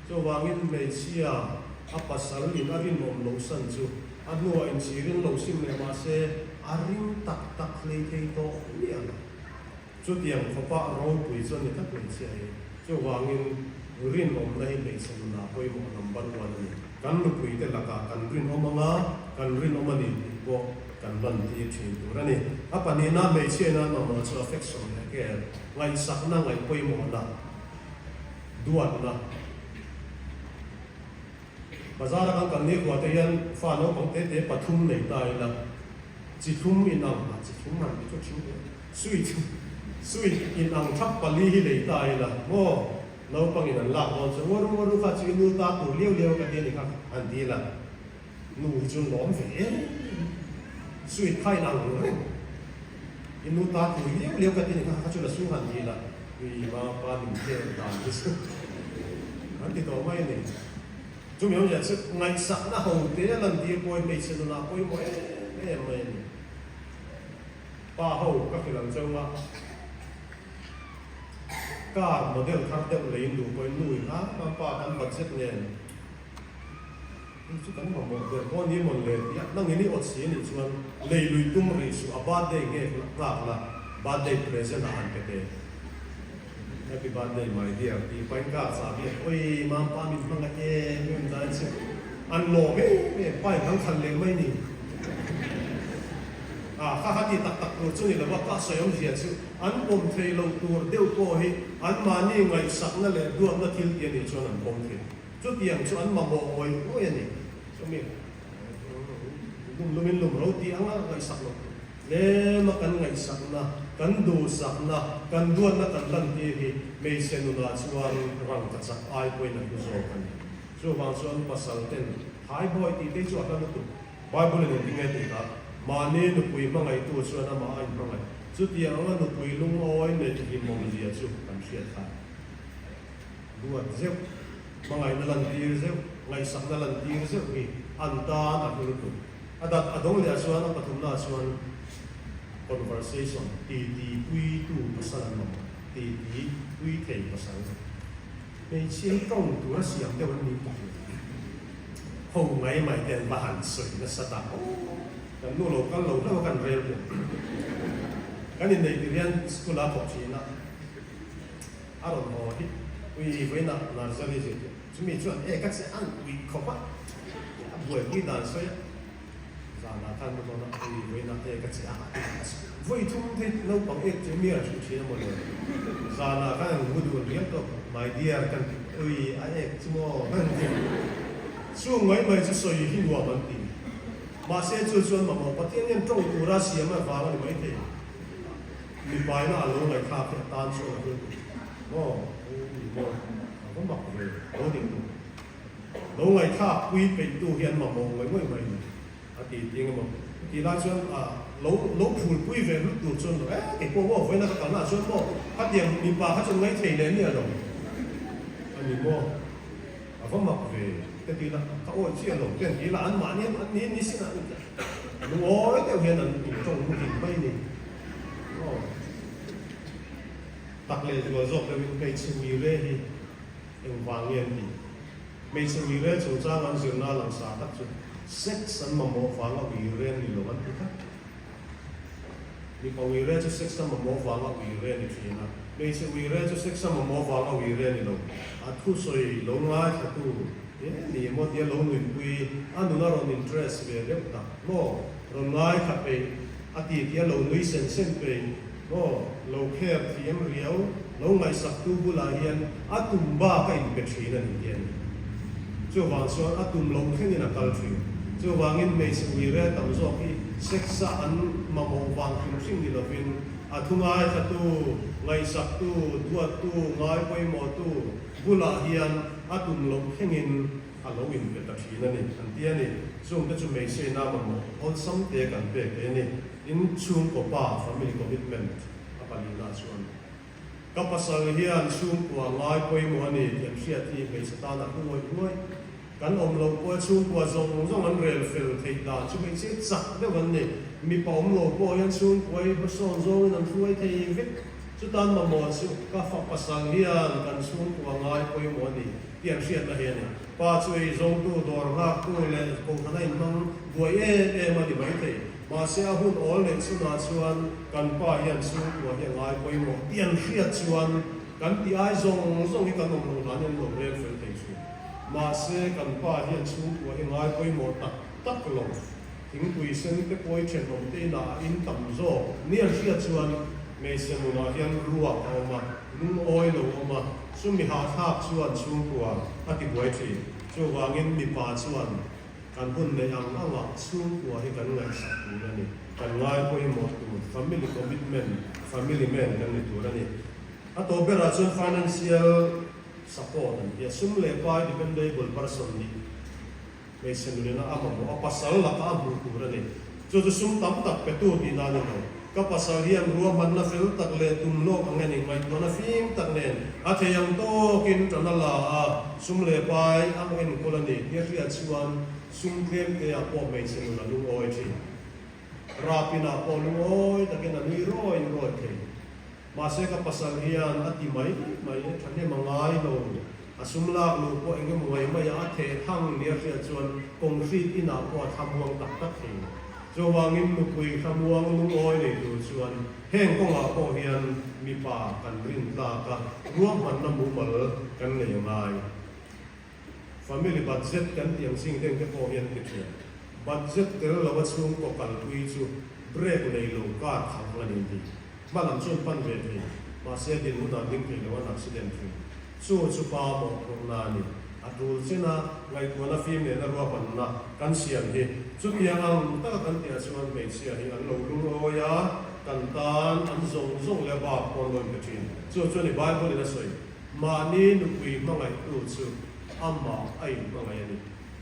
Chuvangin hmeichhia a pasal in a rinawm loh san chu a hnuah inchhirin lo sim leh mah se a ring tak tak hlei thei tawh miah lo. Chutiang khawpa ropui chu a ni tlat hmeichhia hi. Chuvangin rinawmna hi hmeichhe nunah pawimawh number one a ni. Kan nupuite lakah kan rinawm anga kan rinawm a ni tih pawh kan lantir thin tur a ni. A pahnihna hmeichhia in an mamawh chu affection leh care, ngaihsakna, ngaihpawimawhna. Duatna. Bazar a kan kal ni khuah te hian fa naupang te te pathum nei ta ila chi thlum in ang ah chi thlum han ti chu thin hle sweet sweet in ang thap pali hi lei ta ila maw naupang in an lak dawn chuan uaru uaru kha chu i nu ta tur liau liau ka ti a ni kha han ti ila nu hi chu lawm ve em sweet kha in ang reng i nu ta tur liau liau ka ti a ni kha kha chu la su han ti ila Ui ma pa min pek dan hi chu an ti tawh mai a ni. Chumi awmzia chu ngaihsakna ho te a lantir pawhin hmeichhe nunah pawimawh em em mai a ni. Pa ho ka hrilh ang chauh a, car model thar deuh leiin duh pawhin nu in a pa kan budget nen hei chu kan mamawh ber pawh ni mawn le tih a, nangin i awt si a nih chuan lei lui tum rih suh a birthday nge nghak la birthday present ah han pe teh happy birthday my dear tih pahin car chahbi a oi mampa min hmang a em em dai chu an lawm em em pa in kan khalh leh mai ni a kha kha ti tak tak tur chu ni lo va ka sawi awmzia chu an pawm thei lo tur deuh pawh hi anmahni ngaihsakna leh duatna thil ti a nih chuan an pawm thei. Chutiang chu an mamawh ngawih ngawih a ni. Chumi lum lumin lum ro tih anga ngaihsak lo tur. Tlema kan ngaihsakna, kan duhsakna, kan duatna kan lantir hi hmeichhe nunah chuan rangka chak ai pawhin a hlu zawk a ni. Chuvang chuan pasal ten thaibawi tih te hi chu a hla lutuk. Bible in engtin nge tih kha? Mahni nupui hmangaihtu chuan amah a inhmangaih. Chutiang anga nupui lungawi neih hlimawmzia chu kan hriat kha. Duat zeuh, hmangaihna lantir zeuh, ngaihsakna lantir zeuh hi an tan a hlu lutuk. A dat a dawng leh ah chuan a pathumna ah chuan conversation, titi puitu pasal an mamawh, titi pui thei pasal. Hmeichhia hi tawng tura siam deuh an ni ka hria. Ho mai mai te an va han sawi nasa ta aw. Kan nu lo kal lo hlauh a kan rel ve. Kan inneih tir hian school a thawk thin a, a rawn haw hi ui vawiinah nursery zirtir chumi chuan e ka che an ui khawp a, a buaipui dan sawi a. Zanah khan ka dawn a, ui vawiinah e ka che a, vawi thum thei naupang ek chu mi a hrilh thin a maw le. Zanah khan an mu dun riau tawp, my dear kan ti, ui a ek chu maw kan ti. Chung mai mai chu sawi hi nuam an ti. Mahse chu chuan mamawh Pathian hian tawng tura siam avang a ni maithei. Mipaina a lo ngaihthlak hi a tan chuan a hul duh. Maw? Ui maw? A va mak ve, lo ding duh. Lo ngaihthlak pui peihtu hi an mamawh ngawih ngawih mai ni a ti ti eng emaw ti lai chuan a lo lo phul pui ve hlut tur chuan lo e kei pawh maw vawiina ka kalna ah chuan maw khatiang mipa kha chuan ngaithei leh miah lo a ni maw a va mak ve ka ti la ka awi chiah lo te an ti la an mahni an ni ni sin ah lungawi deuh hian an intawng muhil mai ni maw tak leh zual zawk deuhin hmeichhe uire hi Engvang nge an tih? Hmeichhe uire chungchang an zirna langsar tak chu sex an mamawh vanga uire an ni lo an ti tlat. Mipa uire chu sex a mamawh vanga uire a ni thin a, hmeichhe uire chu sex a mamawh vanga uire a ni lo. A thusawi lo ngaithlatu e ni emaw tia lo nuihpui a nuna rawn interest ve deuh tak maw? Rawn ngaithla peih a ti tia lo nui sen sen peih Aw, lo kher thiam riau, lo ngaihsaktu bulah hian a tum bak a inpe thin a ni tih a ni. Chuvang chuan a tum loh thlengin a kal thin. Chuvangin hmeichhe uire tam zawk hi sex-a an mamawh vang hrim hrim ni lovin a thu ngaithlatu, ngaihsaktu, duattu, ngai pawimawhtu bulah hian a tum loh thlengin a lo inpe ta thin a ni, an ti a ni. Chungte chu hmeichhe ina mamawh awlsam te kan pek thei a ni. In chhungkaw pa family commitment a palina chuan ka pasal hian chhungkua ngai pawimawh a ni tih an hriat hi hmeichhe tan a hlu ngawih ngawih. Kan awm loh pawh chhungkua zawng zawng an rel fel theih dan chu hmeichhe chak deuh an ni. Mipa awm lo pawh hian chhungkua hi hmasawn zawngin an hruai thei vek. Chutan mamawh chu ka fa pasal hian kan chhungkua ngai pawimawh a ni tih an hriatna hi a ni. Pa chu ei zawngtu, dawr nghaktu leh kohhran a inhmang buai em em a ni maithei. Mahse a hun awl neih chhunah chuan kan pa hian chhungkua hi a ngai pawimawh tih an hriat chuan kan tih ai zawng zawng hi kan awm loh hlan in an lo rel fel thei thin. Mahse kan pa hian chhungkua hi ngai pawimawh tak tak lo. Thingpui sen te pawi thenawm te inah a in tam zawk ni an hriat chuan hmeichhe nunah hian ruak a awm a, lungawi lo a awm a, chumi hahthlak chuan chhungkua a tibuai thin. Chuvangin mipa chuan Kan hun neih ang angah chhungkua hi kan ngaihsak tur a ni. Kan ngai pawimawh tur family commitment, family man kan ni tur a ni. A tawp berah chuan financial support an ti a, sum leh pai dependable person nih hmeichhe nunena a mamawh a, pasal lakah a hmuh tur a ni. Chu chu sum tam tak petu tih nan a ni lo. Ka pasal hian ruahmanna fel tak leh tum lawk ang enin ngaihtuahna fim tak nen a thei ang tawkin tan a la a, sum leh pai ang enkawl a ni tih a hriat chuan sum tlem te ah pawh hmeichhe nun a lungawi thin. Rapin ah pawh lungawi takin a nui rawi rawi thei. Mahse ka pasal hian a ti mai mai, thahnem a ngai lo. A sum lak luh pawh eng emaw ngai mai a, a theh thang nia hriat chuan concrete inah pawh a thlamuang tak tak thei lo. Chuvangin nupui thlamuang lungawi nei tur chuan heng kawngah pawh hian mipa kan rin tlak a, ruahmanna mumal kan nei a ngai. Family budget kan tih ang ching deng te pawh hian ti thiam. Budget tel lo a chhungkaw kalpui chu break nei lo kar khang a ni tih. Hma lam chuan pan ve thei, mahse din hunah ding thei lo an accident thin. Chu chu pa mawhphurhna a ni. A tul chena ngaihtuahna fim nena ruahmanna kan siam hi chutiang ang taka kan tihah chuan hmeichhia hi an lo lungawi a, kan tan an zawng zawng leh bak pawn lo inpe thin. Chu chuan i Bible in a sawi, Mahni nupui hmangaihtu chu amah a inhmangaih a ni.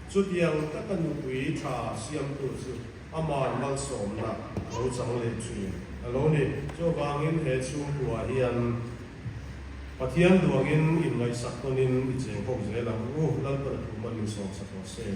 Chutiang taka nupui tha siamtu chu Aman malsawmna a lo chang leh thin a lo ni. Chuvangin he chhungkua hian Pathian duangin inngaihsak tawnin i cheng ho zel ang u. Lalpan a thu man min sawmsak rawh se.